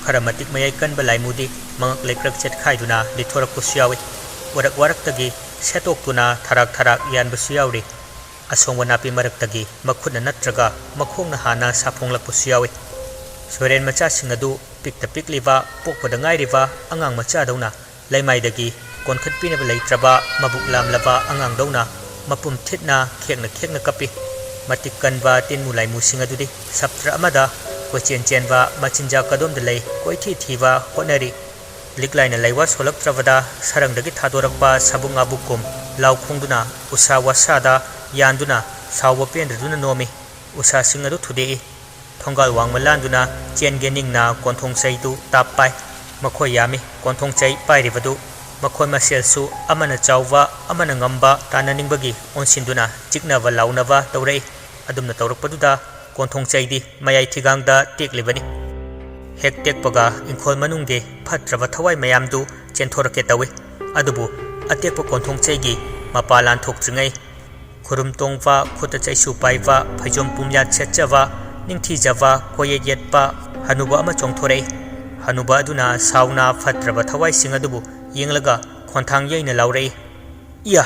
ꯈꯔ ꯃꯇꯤꯛ ꯃꯌꯥꯏ ꯀꯟꯕ ꯂꯥꯏꯃꯨꯗꯤ ꯃꯉꯛ ꯂꯩꯀ꯭ꯔꯛ ꯆꯦꯠꯈꯥꯏꯗꯨꯅ ꯂꯤꯠꯊꯣꯔꯛꯄꯁꯨ ꯌꯥꯎꯏ꯫ ꯎꯔꯛ ꯋꯥꯔꯛꯇꯒꯤ ꯁꯦꯠꯇꯣꯛꯇꯨꯅ ꯊꯔꯥꯛ ꯊꯔꯥꯛ ꯌꯥꯟꯕꯁꯨ ꯌꯥꯎꯔꯤ꯫ ꯑꯁꯣꯡꯕ ꯅꯥꯄꯤ ꯃꯔꯛꯇꯒꯤ ꯃꯈꯨꯠꯅ ꯅꯠꯇ꯭ꯔꯒ ꯃꯈꯣꯡꯅ ꯍꯥꯟꯅ ꯁꯥꯐꯣꯡꯂꯛꯄꯁꯨ ꯌꯥꯎꯏ꯫ ꯁꯣꯏꯔꯦꯟ ꯃꯆꯥꯁꯤꯡ ꯑꯗꯨ ꯄꯤꯛꯇ ꯄꯤꯛꯂꯤꯕ, ꯄꯣꯛꯄꯗ ꯉꯥꯏꯔꯤꯕ ꯑꯉꯥꯡ ꯃꯆꯥꯗꯧꯅ ꯂꯩꯃꯥꯏꯗꯒꯤ ꯀꯣꯟꯈꯠꯄꯤꯅꯕ ꯂꯩꯇ꯭ꯔꯕ, ꯃꯕꯨꯛ ꯂꯥꯝꯂꯕ ꯑꯉꯥꯡꯗꯧꯅ ꯃꯄꯨꯝ ꯊꯤꯠꯅ ꯈꯦꯛꯅ ꯈꯦꯛꯅ ꯀꯞꯄꯤ꯫ ꯃꯇꯤꯛ ꯀꯟꯕ ꯇꯤꯟꯃꯨ ꯂꯥꯏꯃꯨꯁꯤꯡ ꯑꯗꯨꯗꯤ ꯁꯞꯇ꯭ꯔ ꯑꯃꯗ ꯀꯣꯏꯆꯦꯟ ꯆꯦꯟꯕ, ꯃꯆꯤꯟꯖꯥꯛ ꯀꯗꯣꯝꯗ ꯂꯩ ꯀꯣꯏꯊꯤ ꯊꯤꯕ ꯍꯣꯠꯅꯔꯤ꯫ ꯂꯤꯛꯂꯥꯏꯅ ꯂꯩꯋꯥ ꯁꯣꯜꯂꯛꯇ꯭ꯔꯕꯗ ꯁꯔꯪꯗꯒꯤ ꯊꯥꯗꯣꯔꯛꯄ ꯁꯥꯕꯨꯛ ꯉꯥꯕꯨꯛꯀꯨꯝ ꯂꯥꯎ ꯈꯣꯡꯗꯨꯅ ꯎꯁꯥ ꯋꯥꯁꯥꯗ ꯌꯥꯟꯗꯨꯅ ꯁꯥꯎꯕ ꯄꯦꯟꯗꯗꯨꯅ ꯅꯣꯝꯃꯤ꯫ ꯎꯁꯥꯁꯤꯡ ꯑꯗꯨ ꯊꯨꯗꯦꯛꯏ꯫ ꯊꯣꯡꯒꯥꯜ ꯋꯥꯡꯃ ꯂꯥꯟꯗꯨꯅ ꯆꯦꯟꯒꯦ ꯅꯤꯡꯅ ꯀꯣꯟꯊꯣꯡ ꯆꯩꯗꯨ ꯇꯥꯞ ꯄꯥꯏ꯫ ꯃꯈꯣꯏ ꯌꯥꯝꯃꯤ꯫ ꯀꯣꯟꯊꯣꯡ ꯆꯩ ꯄꯥꯏꯔꯤꯕꯗꯨ ꯃꯈꯣꯏ ꯃꯁꯦꯜꯁꯨ ꯑꯃꯅ ꯆꯥꯎꯕ, ꯑꯃꯅ ꯉꯝꯕ ꯇꯥꯟꯅꯅꯤꯡꯕꯒꯤ ꯑꯣꯟꯁꯤꯟꯗꯨꯅ ꯆꯤꯛꯅꯕ ꯂꯥꯎꯅꯕ ꯇꯧꯔꯛꯏ꯫ ꯑꯗꯨꯝꯅ ꯇꯧꯔꯛꯄꯗꯨꯗ ꯀꯣꯟꯊꯣꯡ ꯆꯩꯗꯤ ꯃꯌꯥꯏ ꯊꯤꯒꯥꯡꯗ ꯇꯦꯛꯂꯤꯕꯅꯤ꯫ ꯍꯦꯛ ꯇꯦꯛꯄꯒ ꯏꯪꯈꯣꯜ ꯃꯅꯨꯡꯒꯤ ꯐꯠꯇ꯭ꯔꯕ ꯊꯋꯥꯏ ꯃꯌꯥꯝꯗꯨ ꯆꯦꯟꯊꯣꯔꯛꯀꯦ ꯇꯧꯏ꯫ ꯑꯗꯨꯕꯨ ꯑꯇꯦꯛꯄ ꯀꯣꯟꯊꯣꯡ ꯆꯩꯒꯤ ꯃꯄꯥ ꯂꯥꯟꯊꯣꯛꯇ꯭ꯔꯤꯉꯩ, ꯈꯨꯔꯨꯝ ꯇꯣꯡꯕ, ꯈꯨꯠꯇ ꯆꯩꯁꯨ ꯄꯥꯏꯕ, ꯐꯩꯖꯣꯝ ꯄꯨꯝꯌꯥꯠ ꯁꯦꯠꯆꯕ, ꯅꯤꯡꯊꯤꯖꯕ, ꯀꯣꯌꯦꯠ ꯌꯦꯠꯄ ꯍꯅꯨꯕ ꯑꯃ ꯆꯣꯡꯊꯣꯔꯛꯏ꯫ ꯍꯅꯨꯕ ꯑꯗꯨꯅ ꯁꯥꯎꯅ ꯐꯠꯇ꯭ꯔꯕ ꯊꯋꯥꯏꯁꯤꯡ ꯑꯗꯨꯕꯨ ꯌꯦꯡꯂꯒ ꯈꯣꯟꯊꯥꯡ ꯌꯩꯅ ꯂꯥꯎꯔꯛꯏ, "ꯏꯌꯥ!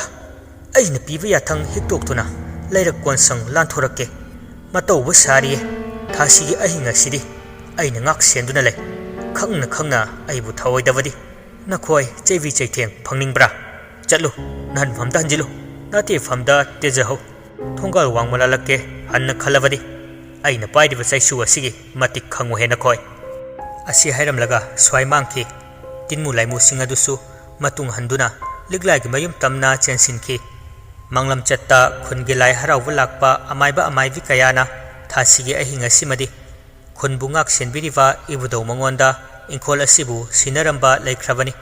ꯑꯩꯅ ꯄꯤꯕ ꯌꯥꯊꯪ ꯍꯤꯛꯇꯣꯛꯇꯨꯅ ꯂꯩꯔꯛ ꯀꯣꯟꯁꯪ ꯂꯥꯟꯊꯣꯔꯛꯀꯦ꯫ ꯃꯇꯧꯕ ꯁꯥꯔꯤꯌꯦ꯫ ꯊꯥꯁꯤꯒꯤ ꯑꯍꯤꯡ ꯑꯁꯤꯗꯤ ꯑꯩꯅ ꯉꯥꯛ ꯁꯦꯟꯗꯨꯅ ꯂꯩ꯫ ꯈꯪꯅ ꯈꯪꯅ ꯑꯩꯕꯨ ꯊꯑꯣꯏꯗꯕꯗꯤ꯫ ꯅꯈꯣꯏ ꯆꯩꯕꯤ ꯆꯩꯊꯦꯡ ꯐꯪꯅꯤꯡꯕ꯭ꯔꯥ? ꯆꯠꯂꯨ, ꯅꯍꯟꯐꯝꯗ ꯍꯟꯖꯤꯜꯂꯨ, ꯅꯥꯇꯦꯐꯝꯗ ꯇꯦꯖꯍꯧ꯫ ꯊꯣꯡꯒꯥꯜ ꯋꯥꯡꯃ ꯂꯥꯜꯂꯛꯀꯦ ꯍꯟꯅ ꯈꯜꯂꯕꯗꯤ꯫ ꯑꯩꯅ ꯄꯥꯏꯔꯤꯕ ꯆꯩꯁꯨ ꯑꯁꯤꯒꯤ ꯃꯇꯤꯛ ꯈꯪꯉꯨꯍꯦ ꯅꯈꯣꯏ"꯫ ꯑꯁꯤ ꯍꯥꯏꯔꯝꯂꯒ ꯁ꯭ꯋꯥꯏ ꯃꯥꯡꯈꯤ꯫ ꯇꯤꯟꯃꯨ ꯂꯥꯏꯃꯨꯁꯤꯡ ꯑꯗꯨꯁꯨ ꯃꯇꯨꯡ ꯍꯟꯗꯨꯅ ꯂꯤꯛꯂꯥꯏꯒꯤ ꯃꯌꯨꯝ ꯇꯝꯅ ꯆꯦꯟꯁꯤꯟꯈꯤ꯫ ꯃꯪꯂꯝꯆꯠꯇ ꯈꯨꯟꯒꯤ ꯂꯥꯏ ꯍꯔꯥꯎꯕ ꯂꯥꯛꯄ ꯑꯃꯥꯏꯕ ꯑꯃꯥꯏꯕꯤ ꯀꯌꯥꯅ ꯊꯥꯁꯤꯒꯤ ꯑꯍꯤꯡ ꯑꯁꯤꯃꯗꯤ ꯈꯨꯟꯕꯨ ꯉꯥꯛ ꯁꯦꯟꯕꯤꯔꯤꯕ ꯏꯕꯨꯙꯧ ꯃꯉꯣꯟꯗ ꯏꯪꯈꯣꯜ ꯑꯁꯤꯕꯨ ꯁꯤꯟꯅꯔꯝꯕ ꯂꯩꯈ꯭ꯔꯕꯅꯤ꯫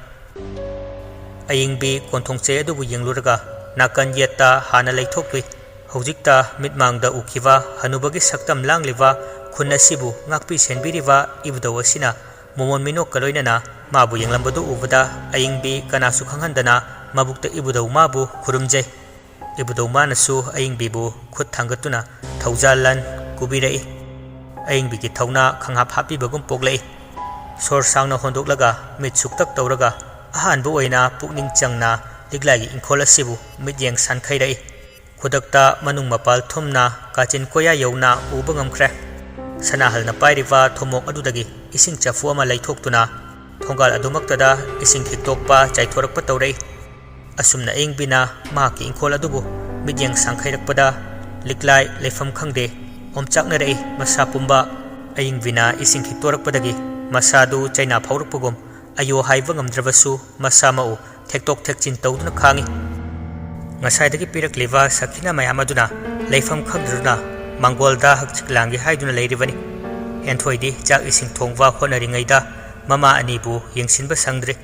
ꯑꯌꯤꯡꯕꯤ ꯀꯣꯟꯊꯣꯡ ꯆꯩ ꯑꯗꯨꯕꯨ ꯌꯦꯡꯂꯨꯔꯒ ꯅꯥꯀꯟ ꯌꯦꯠꯇ ꯍꯥꯟꯅ ꯂꯩꯊꯣꯛꯂꯨꯏ꯫ ꯍꯧꯖꯤꯛꯇ ꯃꯤꯠꯃꯥꯡꯗ ꯎꯈꯤꯕ ꯍꯅꯨꯕꯒꯤ ꯁꯛꯇꯝ ꯂꯥꯡꯂꯤꯕ ꯈꯨꯟ ꯑꯁꯤꯕꯨ ꯉꯥꯛꯄꯤ ꯁꯦꯟꯕꯤꯔꯤꯕ ꯏꯕꯨꯙꯧ ꯑꯁꯤꯅ ꯃꯣꯃꯣꯟ ꯃꯤꯅꯣꯛꯀ ꯂꯣꯏꯅꯅ ꯃꯥꯕꯨ ꯌꯦꯡꯂꯝꯕꯗꯨ ꯎꯕꯗ ꯑꯌꯤꯡꯕꯤ ꯀꯅꯥꯁꯨ ꯈꯪꯍꯟꯗꯅ ꯃꯕꯨꯛꯇ ꯏꯕꯨꯙꯧ ꯃꯥꯕꯨ ꯈꯨꯔꯨꯝꯖꯩ꯫ ꯏꯕꯨꯙꯧ ꯃꯥꯅꯁꯨ ꯑꯌꯤꯡꯕꯤꯕꯨ ꯈꯨꯠ ꯊꯥꯡꯒꯠꯇꯨꯅ ꯊꯧꯖꯥꯜ ꯂꯟ ꯀꯨꯕꯤꯔꯛꯏ꯫ ꯑꯌꯤꯡꯕꯤꯒꯤ ꯊꯧꯅꯥ ꯈꯪꯍꯥꯞ ꯍꯥꯞꯄꯤꯕꯒꯨꯝ ꯄꯣꯛꯂꯛꯏ꯫ ꯁꯣꯔ ꯁꯥꯡꯅ ꯍꯣꯟꯗꯣꯛꯂꯒ ꯃꯤꯠ ꯁꯨꯛꯇꯛ ꯇꯧꯔꯒ ꯑꯍꯥꯟꯕ ꯑꯣꯏꯅ ꯄꯨꯛꯅꯤꯡ ꯆꯪꯅ ꯂꯤꯛꯂꯥꯏꯒꯤ ꯏꯪꯈꯣꯜ ꯑꯁꯤꯕꯨ ꯃꯤꯠꯌꯦꯡ ꯁꯥꯟꯈꯩꯔꯛꯏ꯫ ꯈꯨꯗꯛꯇ ꯃꯅꯨꯡ ꯃꯄꯥꯜ ꯊꯨꯝꯅ ꯀꯥꯆꯤꯟ ꯀꯣꯌꯥ ꯌꯧꯅ ꯎꯕ ꯉꯝꯈ꯭ꯔꯦ꯫ ꯁꯅꯥꯍꯜꯅ ꯄꯥꯏꯔꯤꯕ ꯊꯨꯝꯃꯣꯛ ꯑꯗꯨꯗꯒꯤ ꯏꯁꯤꯡ ꯆꯐꯨ ꯑꯃ ꯂꯩꯊꯣꯛꯇꯨꯅ ꯊꯣꯡꯒꯥꯜ ꯑꯗꯨꯃꯛꯇꯗ ꯏꯁꯤꯡ ꯈꯤꯛꯇꯣꯛꯄ ꯆꯥꯏꯊꯣꯔꯛꯄ ꯇꯧꯔꯛꯏ꯫ ꯑꯁꯨꯝꯅ ꯑꯌꯤꯡꯕꯤꯅ ꯃꯍꯥꯛꯀꯤ ꯏꯪꯈꯣꯜ ꯑꯗꯨꯕꯨ ꯃꯤꯠꯌꯦꯡ ꯁꯥꯡꯈꯩꯔꯛꯄꯗ ꯂꯤꯛꯂꯥꯏ ꯂꯩꯐꯝ ꯈꯪꯗꯦ ꯑꯣꯝꯆꯥꯛꯅꯔꯛꯏ ꯃꯁꯥ ꯄꯨꯝꯕ꯫ ꯑꯌꯤꯡꯕꯤꯅ ꯏꯁꯤꯡ ꯈꯤꯛꯇꯣꯔꯛꯄꯗꯒꯤ ꯃꯁꯥꯗꯨ ꯆꯩꯅꯥ ꯐꯥꯎꯔꯛꯄꯒꯨꯝ ꯑꯌꯣ ꯍꯥꯏꯕ ꯉꯝꯗ꯭ꯔꯕꯁꯨ ꯃꯁꯥ ꯃꯎ ꯊꯦꯛꯇꯣꯛ ꯊꯦꯛꯆꯤꯟ ꯇꯧꯗꯨꯅ ꯈꯥꯡꯏ꯫ ꯉꯁꯥꯏꯗꯒꯤ ꯄꯤꯔꯛꯂꯤꯕ ꯁꯈꯤꯅꯥ ꯃꯌꯥꯝ ꯑꯗꯨꯅ ꯂꯩꯐꯝ ꯈꯪꯗ꯭ꯔꯗꯨꯅ ꯃꯥꯡꯒꯣꯜꯗ ꯍꯛꯆꯤꯛ ꯂꯥꯡꯒꯦ ꯍꯥꯏꯗꯨꯅ ꯂꯩꯔꯤꯕꯅꯤ꯫ ꯍꯦꯟꯊꯣꯏꯗꯤ ꯆꯥꯛ ꯏꯁꯤꯡ ꯊꯣꯡꯕ ꯍꯣꯠꯅꯔꯤꯉꯩꯗ ꯃꯃꯥ ꯑꯅꯤꯕꯨ ꯌꯦꯡꯁꯤꯟꯕ ꯁꯪꯗ꯭ꯔꯤ꯫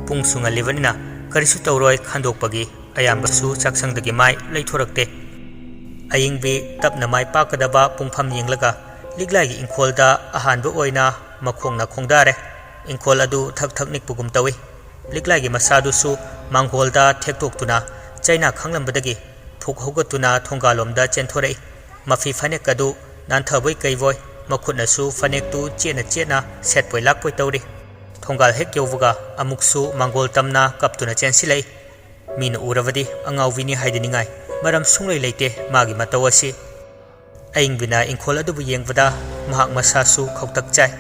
ꯄꯨꯡꯁꯨ ꯉꯜꯂꯤꯕꯅꯤꯅ ꯀꯔꯤꯁꯨ ꯇꯧꯔꯣꯏ ꯈꯟꯗꯣꯛꯄꯒꯤ ꯑꯌꯥꯝꯕꯁꯨ ꯆꯥꯛꯁꯪꯗꯒꯤ ꯃꯥꯏ ꯂꯩꯊꯣꯔꯛꯇꯦ꯫ ꯑꯌꯤꯡꯕꯤ ꯇꯞꯅ ꯃꯥꯏ ꯄꯥꯛꯀꯗꯕ ꯄꯨꯡꯐꯝ ꯌꯦꯡꯂꯒ ꯂꯤꯛꯂꯥꯏꯒꯤ ꯏꯪꯈꯣꯜꯗ ꯑꯍꯥꯟꯕ ꯑꯣꯏꯅ ꯃꯈꯣꯡꯅ ꯈꯣꯡꯗꯥꯔꯦ꯫ ꯏꯪꯈꯣꯜ ꯑꯗꯨ ꯊꯛ ꯊꯛ ꯅꯤꯛꯄꯒꯨꯝ ꯇꯧꯏ꯫ ꯂꯤꯛꯂꯥꯏꯒꯤ ꯃꯁꯥꯗꯨꯁꯨ ꯃꯥꯡꯒꯣꯜꯗ ꯊꯦꯛꯇꯣꯛꯇꯨꯅ ꯆꯩꯅꯥ ꯈꯪꯂꯝꯕꯗꯒꯤ ꯐꯨꯛ ꯍꯧꯒꯠꯇꯨꯅ ꯊꯣꯡꯒꯥꯜꯂꯣꯝꯗ ꯆꯦꯟꯊꯣꯔꯛꯏ꯫ ꯃꯐꯤ ꯐꯅꯦꯛ ꯑꯗꯨ ꯅꯥꯟꯊꯕꯣꯏ ꯀꯩꯕꯣꯏ ꯃꯈꯨꯠꯅꯁꯨ ꯐꯅꯦꯛꯇꯨ ꯆꯦꯠꯅ ꯆꯦꯠꯅ ꯁꯦꯠꯄꯣꯏ ꯂꯥꯛꯄꯣꯏ ꯇꯧꯔꯤ꯫ ꯊꯣꯡꯒꯥꯜ ꯍꯦꯛ ꯌꯧꯕꯒ ꯑꯃꯨꯛꯁꯨ ꯃꯥꯡꯒꯣꯜ ꯇꯝꯅ ꯀꯞꯇꯨꯅ ꯆꯦꯟꯁꯤꯜꯂꯛꯏ꯫ ꯃꯤꯅ ꯎꯔꯕꯗꯤ ꯑꯉꯥꯎꯕꯤꯅꯤ ꯍꯥꯏꯗꯅꯤꯡꯉꯥꯏ ꯃꯔꯝ ꯁꯨꯡꯂꯩ ꯂꯩꯇꯦ ꯃꯥꯒꯤ ꯃꯇꯧ ꯑꯁꯤ꯫ ꯑꯌꯤꯡꯕꯤꯅ ꯏꯪꯈꯣꯜ ꯑꯗꯨꯕꯨ ꯌꯦꯡꯕꯗ ꯃꯍꯥꯛ ꯃꯁꯥꯁꯨ ꯈꯧꯇꯛ ꯆꯥꯏ꯫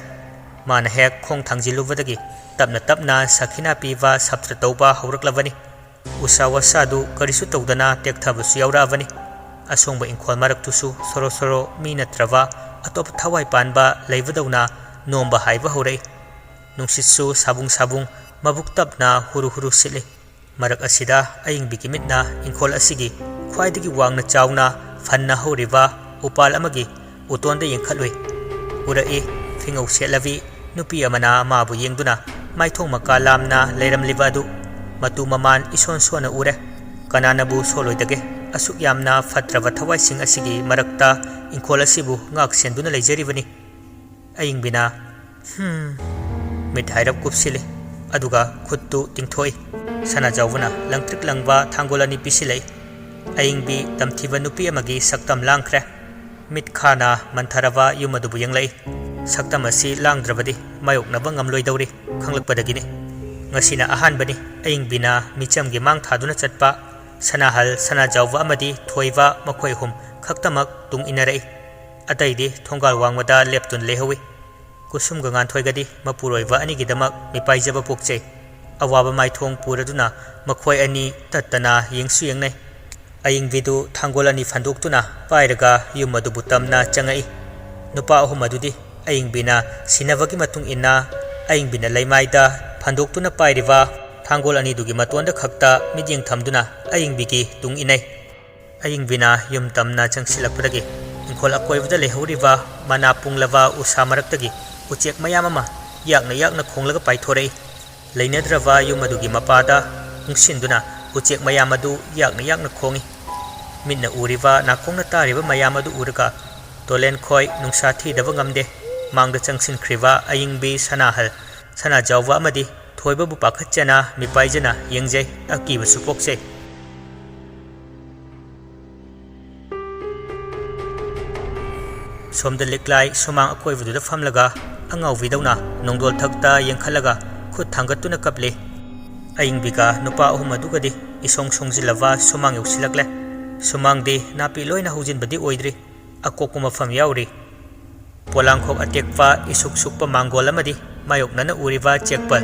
ꯃꯥꯅ ꯍꯦꯛ ꯈꯣꯡ ꯊꯥꯡꯖꯤꯜꯂꯨꯕꯗꯒꯤ ꯇꯞꯅ ꯇꯞꯅ ꯁꯈꯤꯅꯥ ꯄꯤꯕ ꯁꯞꯇ꯭ꯔ ꯇꯧꯕ ꯍꯧꯔꯛꯂꯕꯅꯤ꯫ ꯎꯁꯥ ꯋꯥꯁꯥꯗꯨ ꯀꯔꯤꯁꯨ ꯇꯧꯗꯅ ꯇꯦꯛꯊꯕꯁꯨ ꯌꯥꯎꯔꯛꯑꯕꯅꯤ꯫ ꯑꯁꯣꯡꯕ ꯏꯪꯈꯣꯜ ꯃꯔꯛꯇꯨꯁꯨ ꯁꯣꯔꯣ ꯁꯣꯔꯣ ꯃꯤ ꯅꯠꯇ꯭ꯔꯕ ꯑꯇꯣꯞꯄ ꯊꯋꯥꯏ ꯄꯥꯟꯕ ꯂꯩꯕꯗꯧꯅ ꯅꯣꯝꯕ ꯍꯥꯏꯕ ꯍꯧꯔꯛꯏ꯫ ꯅꯨꯡꯁꯤꯠꯁꯨ ꯁꯥꯕꯨꯡ ꯁꯥꯕꯨꯡ ꯃꯕꯨꯛ ꯇꯞꯅ ꯍꯨꯔꯨ ꯍꯨꯔꯨ ꯁꯤꯠꯂꯤ꯫ ꯃꯔꯛ ꯑꯁꯤꯗ ꯑꯌꯤꯡꯕꯤꯒꯤ ꯃꯤꯠꯅ ꯏꯪꯈꯣꯜ ꯑꯁꯤꯒꯤ ꯈ꯭ꯋꯥꯏꯗꯒꯤ ꯋꯥꯡꯅ ꯆꯥꯎꯅ ꯐꯟꯅ ꯍꯧꯔꯤꯕ ꯎꯄꯥꯜ ꯑꯃꯒꯤ ꯎꯇꯣꯟꯗ ꯌꯦꯡꯈꯠꯂꯨꯏ꯫ ꯎꯔꯛꯏ, ꯐꯤꯉꯧ ꯁꯦꯠꯂꯕꯤ ꯅꯨꯄꯤ ꯑꯃꯅ ꯃꯥꯕꯨ ꯌꯦꯡꯗꯨꯅ ꯃꯥꯏꯊꯣꯡ ꯃꯀꯥ ꯂꯥꯝꯅ ꯂꯩꯔꯝꯂꯤꯕ ꯑꯗꯨ ꯃꯇꯨ ꯃꯃꯥꯟ ꯏꯁꯣꯟ ꯁꯣꯟꯅ ꯎꯔꯦ꯫ ꯀꯅꯥꯅꯕꯨ ꯁꯣꯜꯂꯣꯏꯗꯒꯦ? ꯑꯁꯨꯛ ꯌꯥꯝꯅ ꯐꯠꯇ꯭ꯔꯕ ꯊꯋꯥꯏꯁꯤꯡ ꯑꯁꯤꯒꯤ ꯃꯔꯛꯇ ꯏꯪꯈꯣꯜ ꯑꯁꯤꯕꯨ ꯉꯥꯛ ꯁꯦꯟꯗꯨꯅ ꯂꯩꯖꯔꯤꯕꯅꯤ꯫ ꯑꯌꯤꯡꯕꯤꯅ "ꯍꯝ" ꯃꯤꯠ ꯍꯥꯏꯔꯞ ꯀꯨꯞꯁꯤꯜꯂꯤ꯫ ꯑꯗꯨꯒ ꯈꯨꯠꯇꯨ ꯇꯤꯡꯊꯣꯛꯏ꯫ ꯁꯅꯥꯖꯥꯎꯕꯅ ꯂꯪꯇ꯭ꯔꯤꯛ ꯂꯪꯕ ꯊꯥꯡꯒꯣꯜ ꯑꯅꯤ ꯄꯤꯁꯤꯜꯂꯛꯏ꯫ ꯑꯌꯤꯡꯕꯤ ꯇꯝꯊꯤꯕ ꯅꯨꯄꯤ ꯑꯃꯒꯤ ꯁꯛꯇꯝ ꯂꯥꯡꯈ꯭ꯔꯦ꯫ ꯃꯤꯠ ꯈꯥꯅ ꯃꯟꯊꯔꯕ ꯌꯨꯝ ꯑꯗꯨꯕꯨ ꯌꯦꯡꯂꯛꯏ꯫ ꯁꯛꯇꯝ ꯑꯁꯤ ꯂꯥꯡꯗ꯭ꯔꯕꯗꯤ ꯃꯥꯌꯣꯛꯅꯕ ꯉꯝꯂꯣꯏꯗꯧꯔꯤ ꯈꯪꯂꯛꯄꯗꯒꯤꯅꯤ꯫ ꯉꯁꯤꯅ ꯑꯍꯥꯟꯕꯅꯤ ꯑꯌꯤꯡꯕꯤꯅ ꯃꯤꯆꯝꯒꯤ ꯃꯥꯡ ꯊꯥꯗꯨꯅ ꯆꯠꯄ꯫ ꯁꯅꯥꯍꯜ, ꯁꯅꯥꯖꯥꯎꯕ ꯑꯃꯗꯤ ꯊꯣꯏꯕ ꯃꯈꯣꯏ ꯑꯍꯨꯝ ꯈꯛꯇꯃꯛ ꯇꯨꯡ ꯏꯟꯅꯔꯛꯏ꯫ ꯑꯇꯩꯗꯤ ꯊꯣꯡꯒꯥꯜ ꯋꯥꯡꯃꯗ ꯂꯦꯞꯇꯨꯅ ꯂꯩꯍꯧꯏ꯫ ꯀꯨꯁꯨꯝꯒ ꯉꯥꯟꯊꯣꯏꯒꯗꯤ ꯃꯄꯨꯔꯣꯏꯕ ꯑꯅꯤꯒꯤꯗꯃꯛ ꯃꯤꯄꯥꯏꯖꯕ ꯄꯣꯛꯆꯩ꯫ ꯑꯋꯥꯕ ꯃꯥꯏꯊꯣꯡ ꯄꯨꯔꯗꯨꯅ ꯃꯈꯣꯏ ꯑꯅꯤ ꯇꯠꯇꯅ ꯌꯦꯡꯁꯨ ꯌꯦꯡꯅꯩ꯫ ꯑꯌꯤꯡꯕꯤꯗꯨ ꯊꯥꯡꯒꯣꯜ ꯑꯅꯤ ꯐꯟꯗꯣꯛꯇꯨꯅ ꯄꯥꯏꯔꯒ ꯌꯨꯝ ꯑꯗꯨꯕꯨ ꯇꯝꯅ ꯆꯪꯉꯛꯏ꯫ ꯅꯨꯄꯥ ꯑꯍꯨꯝ ꯑꯗꯨꯗꯤ ꯑꯌꯤꯡꯕꯤꯅ ꯁꯤꯟꯅꯕꯒꯤ ꯃꯇꯨꯡ ꯏꯟꯅ ꯑꯌꯤꯡꯕꯤꯅ ꯂꯩꯃꯥꯏꯗ ꯐꯟꯗꯣꯛꯇꯨꯅ ꯄꯥꯏꯔꯤꯕ ꯊꯥꯡꯒꯣꯜ ꯑꯅꯤꯗꯨꯒꯤ ꯃꯇꯣꯟꯗ ꯈꯛꯇ ꯃꯤꯠꯌꯦꯡ ꯊꯝꯗꯨꯅ ꯑꯌꯤꯡꯕꯤꯒꯤ ꯇꯨꯡ ꯏꯟꯅꯩ꯫ ꯑꯌꯤꯡꯕꯤꯅ ꯌꯨꯝ ꯇꯝꯅ ꯆꯪꯁꯤꯜꯂꯛꯄꯗꯒꯤ ꯏꯪꯈꯣꯜ ꯑꯀꯣꯏꯕꯗ ꯂꯩꯍꯧꯔꯤꯕ ꯃꯅꯥ ꯄꯨꯡꯂꯕ ꯎꯁꯥ ꯃꯔꯛꯇꯒꯤ ꯎꯆꯦꯛ ꯃꯌꯥꯝ ꯑꯃ ꯌꯥꯛꯅ ꯌꯥꯛꯅ ꯈꯣꯡꯂꯒ ꯄꯥꯏꯊꯣꯔꯛꯏ꯫ ꯂꯩꯅꯗ꯭ꯔꯕ ꯌꯨꯝ ꯑꯗꯨꯒꯤ ꯃꯄꯥꯗ ꯎꯪꯁꯤꯟꯗꯨꯅ ꯎꯆꯦꯛ ꯃꯌꯥꯝ ꯑꯗꯨ ꯌꯥꯛꯅ ꯌꯥꯛꯅ ꯈꯣꯡꯏ꯫ ꯃꯤꯠꯅ ꯎꯔꯤꯕ, ꯅꯥꯀꯣꯡꯅ ꯇꯥꯔꯤꯕ ꯃꯌꯥꯝ ꯑꯗꯨ ꯎꯔꯒ ꯇꯣꯂꯦꯟ ꯈꯣꯏ ꯅꯨꯡꯁꯥ ꯊꯤꯗꯕ ꯉꯝꯗꯦ꯫ ꯃꯥꯡꯗ ꯆꯪꯁꯤꯟꯈ꯭ꯔꯤꯕ ꯑꯏꯪꯕꯤ ꯁꯅꯥꯍꯜ, ꯁꯅꯥꯖꯥꯎꯕ ꯑꯃꯗꯤ ꯊꯣꯏꯕꯕꯨ ꯄꯥꯈꯠꯆꯅ ꯃꯤꯄꯥꯏꯖꯅ ꯌꯦꯡꯖꯩ, ꯑꯀꯤꯕꯁꯨ ꯄꯣꯛꯆꯩ꯫ ꯁꯣꯝꯗ ꯂꯤꯛꯂꯥꯏ ꯁꯨꯃꯥꯡ ꯑꯀꯣꯏꯕꯗꯨꯗ ꯐꯝꯂꯒ ꯑꯉꯥꯎꯕꯤꯗꯧꯅ ꯅꯣꯡꯗꯣꯜ ꯊꯛꯇ ꯌꯦꯡꯈꯠꯂꯒ ꯈꯨꯠ ꯊꯥꯡꯒꯠꯇꯨꯅ ꯀꯞꯂꯤ꯫ ꯑꯏꯪꯕꯤꯒ ꯅꯨꯄꯥ ꯑꯍꯨꯝ ꯑꯗꯨꯒꯗꯤ ꯏꯁꯣꯡ ꯁꯣꯡꯖꯤꯜꯂꯕ ꯁꯨꯃꯥꯡ ꯌꯧꯁꯤꯜꯂꯛꯂꯦ꯫ ꯁꯨꯃꯥꯡꯗꯤ ꯅꯥꯄꯤ ꯂꯣꯏꯅ ꯍꯧꯖꯤꯟꯕꯗꯤ ꯑꯣꯏꯗ꯭ꯔꯤ, ꯑꯀꯣꯛꯄ ꯃꯐꯝ ꯌꯥꯎꯔꯤ꯫ ꯄꯣꯂꯥꯡꯈꯣꯛ ꯑꯇꯦꯛꯄ ꯏꯁꯨꯛ ꯁꯨꯛꯄ ꯃꯥꯡꯒꯣꯜ ꯑꯃꯗꯤ ꯃꯥꯌꯣꯛꯅꯅ ꯎꯔꯤꯕ ꯆꯦꯛꯄꯜ,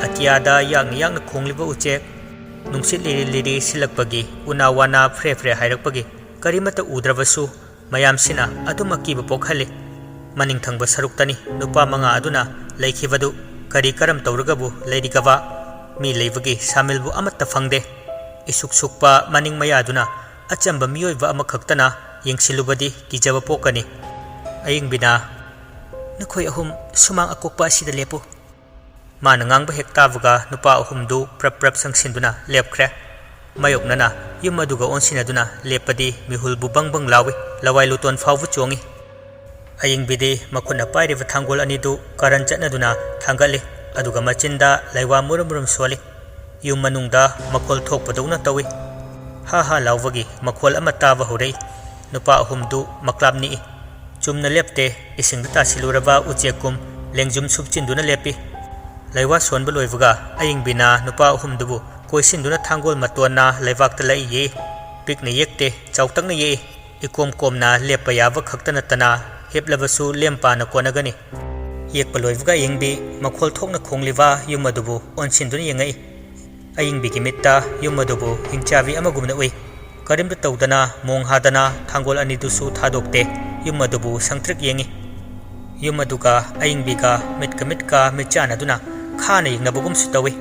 ꯑꯇꯤꯌꯥꯗ ꯌꯥꯡꯅ ꯌꯥꯡꯅ ꯈꯣꯡꯂꯤꯕ ꯎꯆꯦꯛ, ꯅꯨꯡꯁꯤꯠ ꯂꯤꯔꯤ ꯂꯤꯔꯤ ꯁꯤꯜꯂꯛꯄꯒꯤ ꯎꯅꯥ ꯋꯥꯅꯥ ꯐ꯭ꯔꯦ ꯐ꯭ꯔꯦ ꯍꯥꯏꯔꯛꯄꯒꯤ ꯀꯔꯤꯃꯠꯇ ꯎꯗ꯭ꯔꯕꯁꯨ ꯃꯌꯥꯝꯁꯤꯅ ꯑꯗꯨꯝ ꯑꯀꯤꯕ ꯄꯣꯛꯍꯜꯂꯤ꯫ ꯃꯅꯤꯡ ꯊꯪꯕ ꯁꯔꯨꯛꯇꯅꯤ ꯅꯨꯄꯥ ꯃꯉꯥ ꯑꯗꯨꯅ ꯂꯩꯈꯤꯕꯗꯨ꯫ ꯀꯔꯤ ꯀꯔꯝ ꯇꯧꯔꯒꯕꯨ ꯂꯩꯔꯤꯒꯕ? ꯃꯤ ꯂꯩꯕꯒꯤ ꯁꯥꯃꯤꯜꯕꯨ ꯑꯃꯠꯇ ꯐꯪꯗꯦ꯫ ꯏꯁꯨꯛ ꯁꯨꯛꯄ ꯃꯅꯤꯡ ꯃꯌꯥꯗꯨꯅ ꯑꯆꯝꯕ ꯃꯤꯑꯣꯏꯕ ꯑꯃꯈꯛꯇꯅ ꯌꯦꯡꯁꯤꯜꯂꯨꯕꯗꯤ ꯀꯤꯖꯕ ꯄꯣꯛꯀꯅꯤ꯫ ꯑꯌꯤꯡꯕꯤꯅ, "ꯅꯈꯣꯏ ꯑꯍꯨꯝ ꯁꯨꯃꯥꯡ ꯑꯀꯣꯛꯄ ꯑꯁꯤꯗ ꯂꯦꯞꯄꯨ"꯫ ꯃꯥꯅ ꯉꯥꯡꯕ ꯍꯦꯛ ꯇꯥꯕꯒ ꯅꯨꯄꯥ ꯑꯍꯨꯝꯗꯨ ꯄ꯭ꯔꯞ ꯄ꯭ꯔꯞ ꯆꯪꯁꯤꯟꯗꯨꯅ ꯂꯦꯞꯈ꯭ꯔꯦ꯫ ꯃꯥꯌꯣꯛꯅꯅ ꯌꯨꯝ ꯑꯗꯨꯒ ꯑꯣꯟꯁꯤꯟꯅꯗꯨꯅ ꯂꯦꯞꯄꯗꯤ ꯃꯤꯍꯨꯜꯕꯨ ꯕꯪ ꯕꯪ ꯂꯥꯎꯏ, ꯂꯋꯥꯏ ꯂꯨꯇꯣꯟ ꯐꯥꯎꯕ ꯆꯣꯡꯏ꯫ ꯑꯌꯤꯡꯕꯤꯗꯤ ꯃꯈꯨꯠꯅ ꯄꯥꯏꯔꯤꯕ ꯊꯥꯡꯒꯣꯜ ꯑꯅꯤꯗꯨ ꯀꯔꯟ ꯆꯠꯅꯗꯨꯅ ꯊꯥꯡꯒꯠꯂꯤ, ꯑꯗꯨꯒ ꯃꯆꯤꯟꯗ ꯂꯩꯋꯥ ꯃꯨꯔꯨꯝ ꯃꯨꯔꯨꯝ ꯁꯣꯜꯂꯤ꯫ ꯌꯨꯝ ꯃꯅꯨꯡꯗ ꯃꯈꯣꯜ ꯊꯣꯛꯄꯗꯧꯅ ꯇꯧꯏ꯫ ꯍꯥ ꯍꯥ ꯂꯥꯎꯕꯒꯤ ꯃꯈꯣꯜ ꯑꯃ ꯇꯥꯕ ꯍꯧꯔꯛꯏ꯫ ꯅꯨꯄꯥ ꯑꯍꯨꯝꯗꯨ ꯃꯀ꯭ꯂꯥꯞ ꯅꯤꯛꯏ꯫ ꯆꯨꯝꯅ ꯂꯦꯞꯇꯦ, ꯏꯁꯤꯡꯗ ꯇꯥꯁꯤꯜꯂꯨꯔꯕ ꯎꯆꯦꯛꯀꯨꯝ ꯂꯦꯡꯖꯨꯝ ꯁꯨꯞꯆꯤꯟꯗꯨꯅ ꯂꯦꯞꯄꯤ꯫ ꯂꯩꯋꯥ ꯁꯣꯟꯕ ꯂꯣꯏꯕꯒ ꯑꯌꯤꯡꯕꯤꯅ ꯅꯨꯄꯥ ꯑꯍꯨꯝꯗꯨꯕꯨ ꯀꯣꯏꯁꯤꯟꯗꯨꯅ ꯊꯥꯡꯒꯣꯜ ꯃꯇꯣꯟꯅ ꯂꯩꯕꯥꯛꯇ ꯂꯛꯏ ꯌꯦꯛꯏ꯫ ꯄꯤꯛꯅ ꯌꯦꯛꯇꯦ, ꯆꯥꯎꯇꯛꯅ ꯌꯦꯛꯏ꯫ ꯏꯀꯣꯝ ꯀꯣꯝꯅ ꯂꯦꯞꯄ ꯌꯥꯕ ꯈꯛꯇ ꯅꯠꯇꯅ ꯍꯤꯞꯂꯕꯁꯨ ꯂꯦꯝ ꯄꯥꯅ ꯀꯣꯟꯅꯒꯅꯤ꯫ ꯌꯦꯛꯄ ꯂꯣꯏꯕꯒ ꯑꯌꯤꯡꯕꯤ ꯃꯈꯣꯜ ꯊꯣꯛꯅ ꯈꯣꯡꯂꯤꯕ ꯌꯨꯝ ꯑꯗꯨꯕꯨ ꯑꯣꯟꯁꯤꯟꯗꯨꯅ ꯌꯦꯡꯉꯛꯏ꯫ ꯑꯌꯤꯡꯕꯤꯒꯤ ꯃꯤꯠꯇ ꯌꯨꯝ ꯑꯗꯨꯕꯨ ꯍꯤꯡꯆꯥꯕꯤ ꯑꯃꯒꯨꯝꯅ ꯎꯏ꯫ ꯀꯔꯤꯝꯇ ꯇꯧꯗꯅ, ꯃꯣꯡ ꯍꯥꯗꯅ ꯊꯥꯡꯒꯣꯜ ꯑꯅꯤꯗꯨꯁꯨ ꯊꯥꯗꯣꯛꯇꯦ, ꯌꯨꯝ ꯑꯗꯨꯕꯨ ꯁꯪꯇ꯭ꯔꯤꯛ ꯌꯦꯡꯉꯤ꯫ ꯌꯨꯝ ꯑꯗꯨꯒ ꯑꯌꯤꯡꯕꯤꯒ ꯃꯤꯠꯀ ꯃꯤꯠꯀ ꯃꯤꯠ ꯆꯥꯟꯅꯗꯨꯅ ꯈꯥꯅ ꯌꯦꯡꯅꯕꯒꯨꯝꯁꯨ ꯇꯧꯏ꯫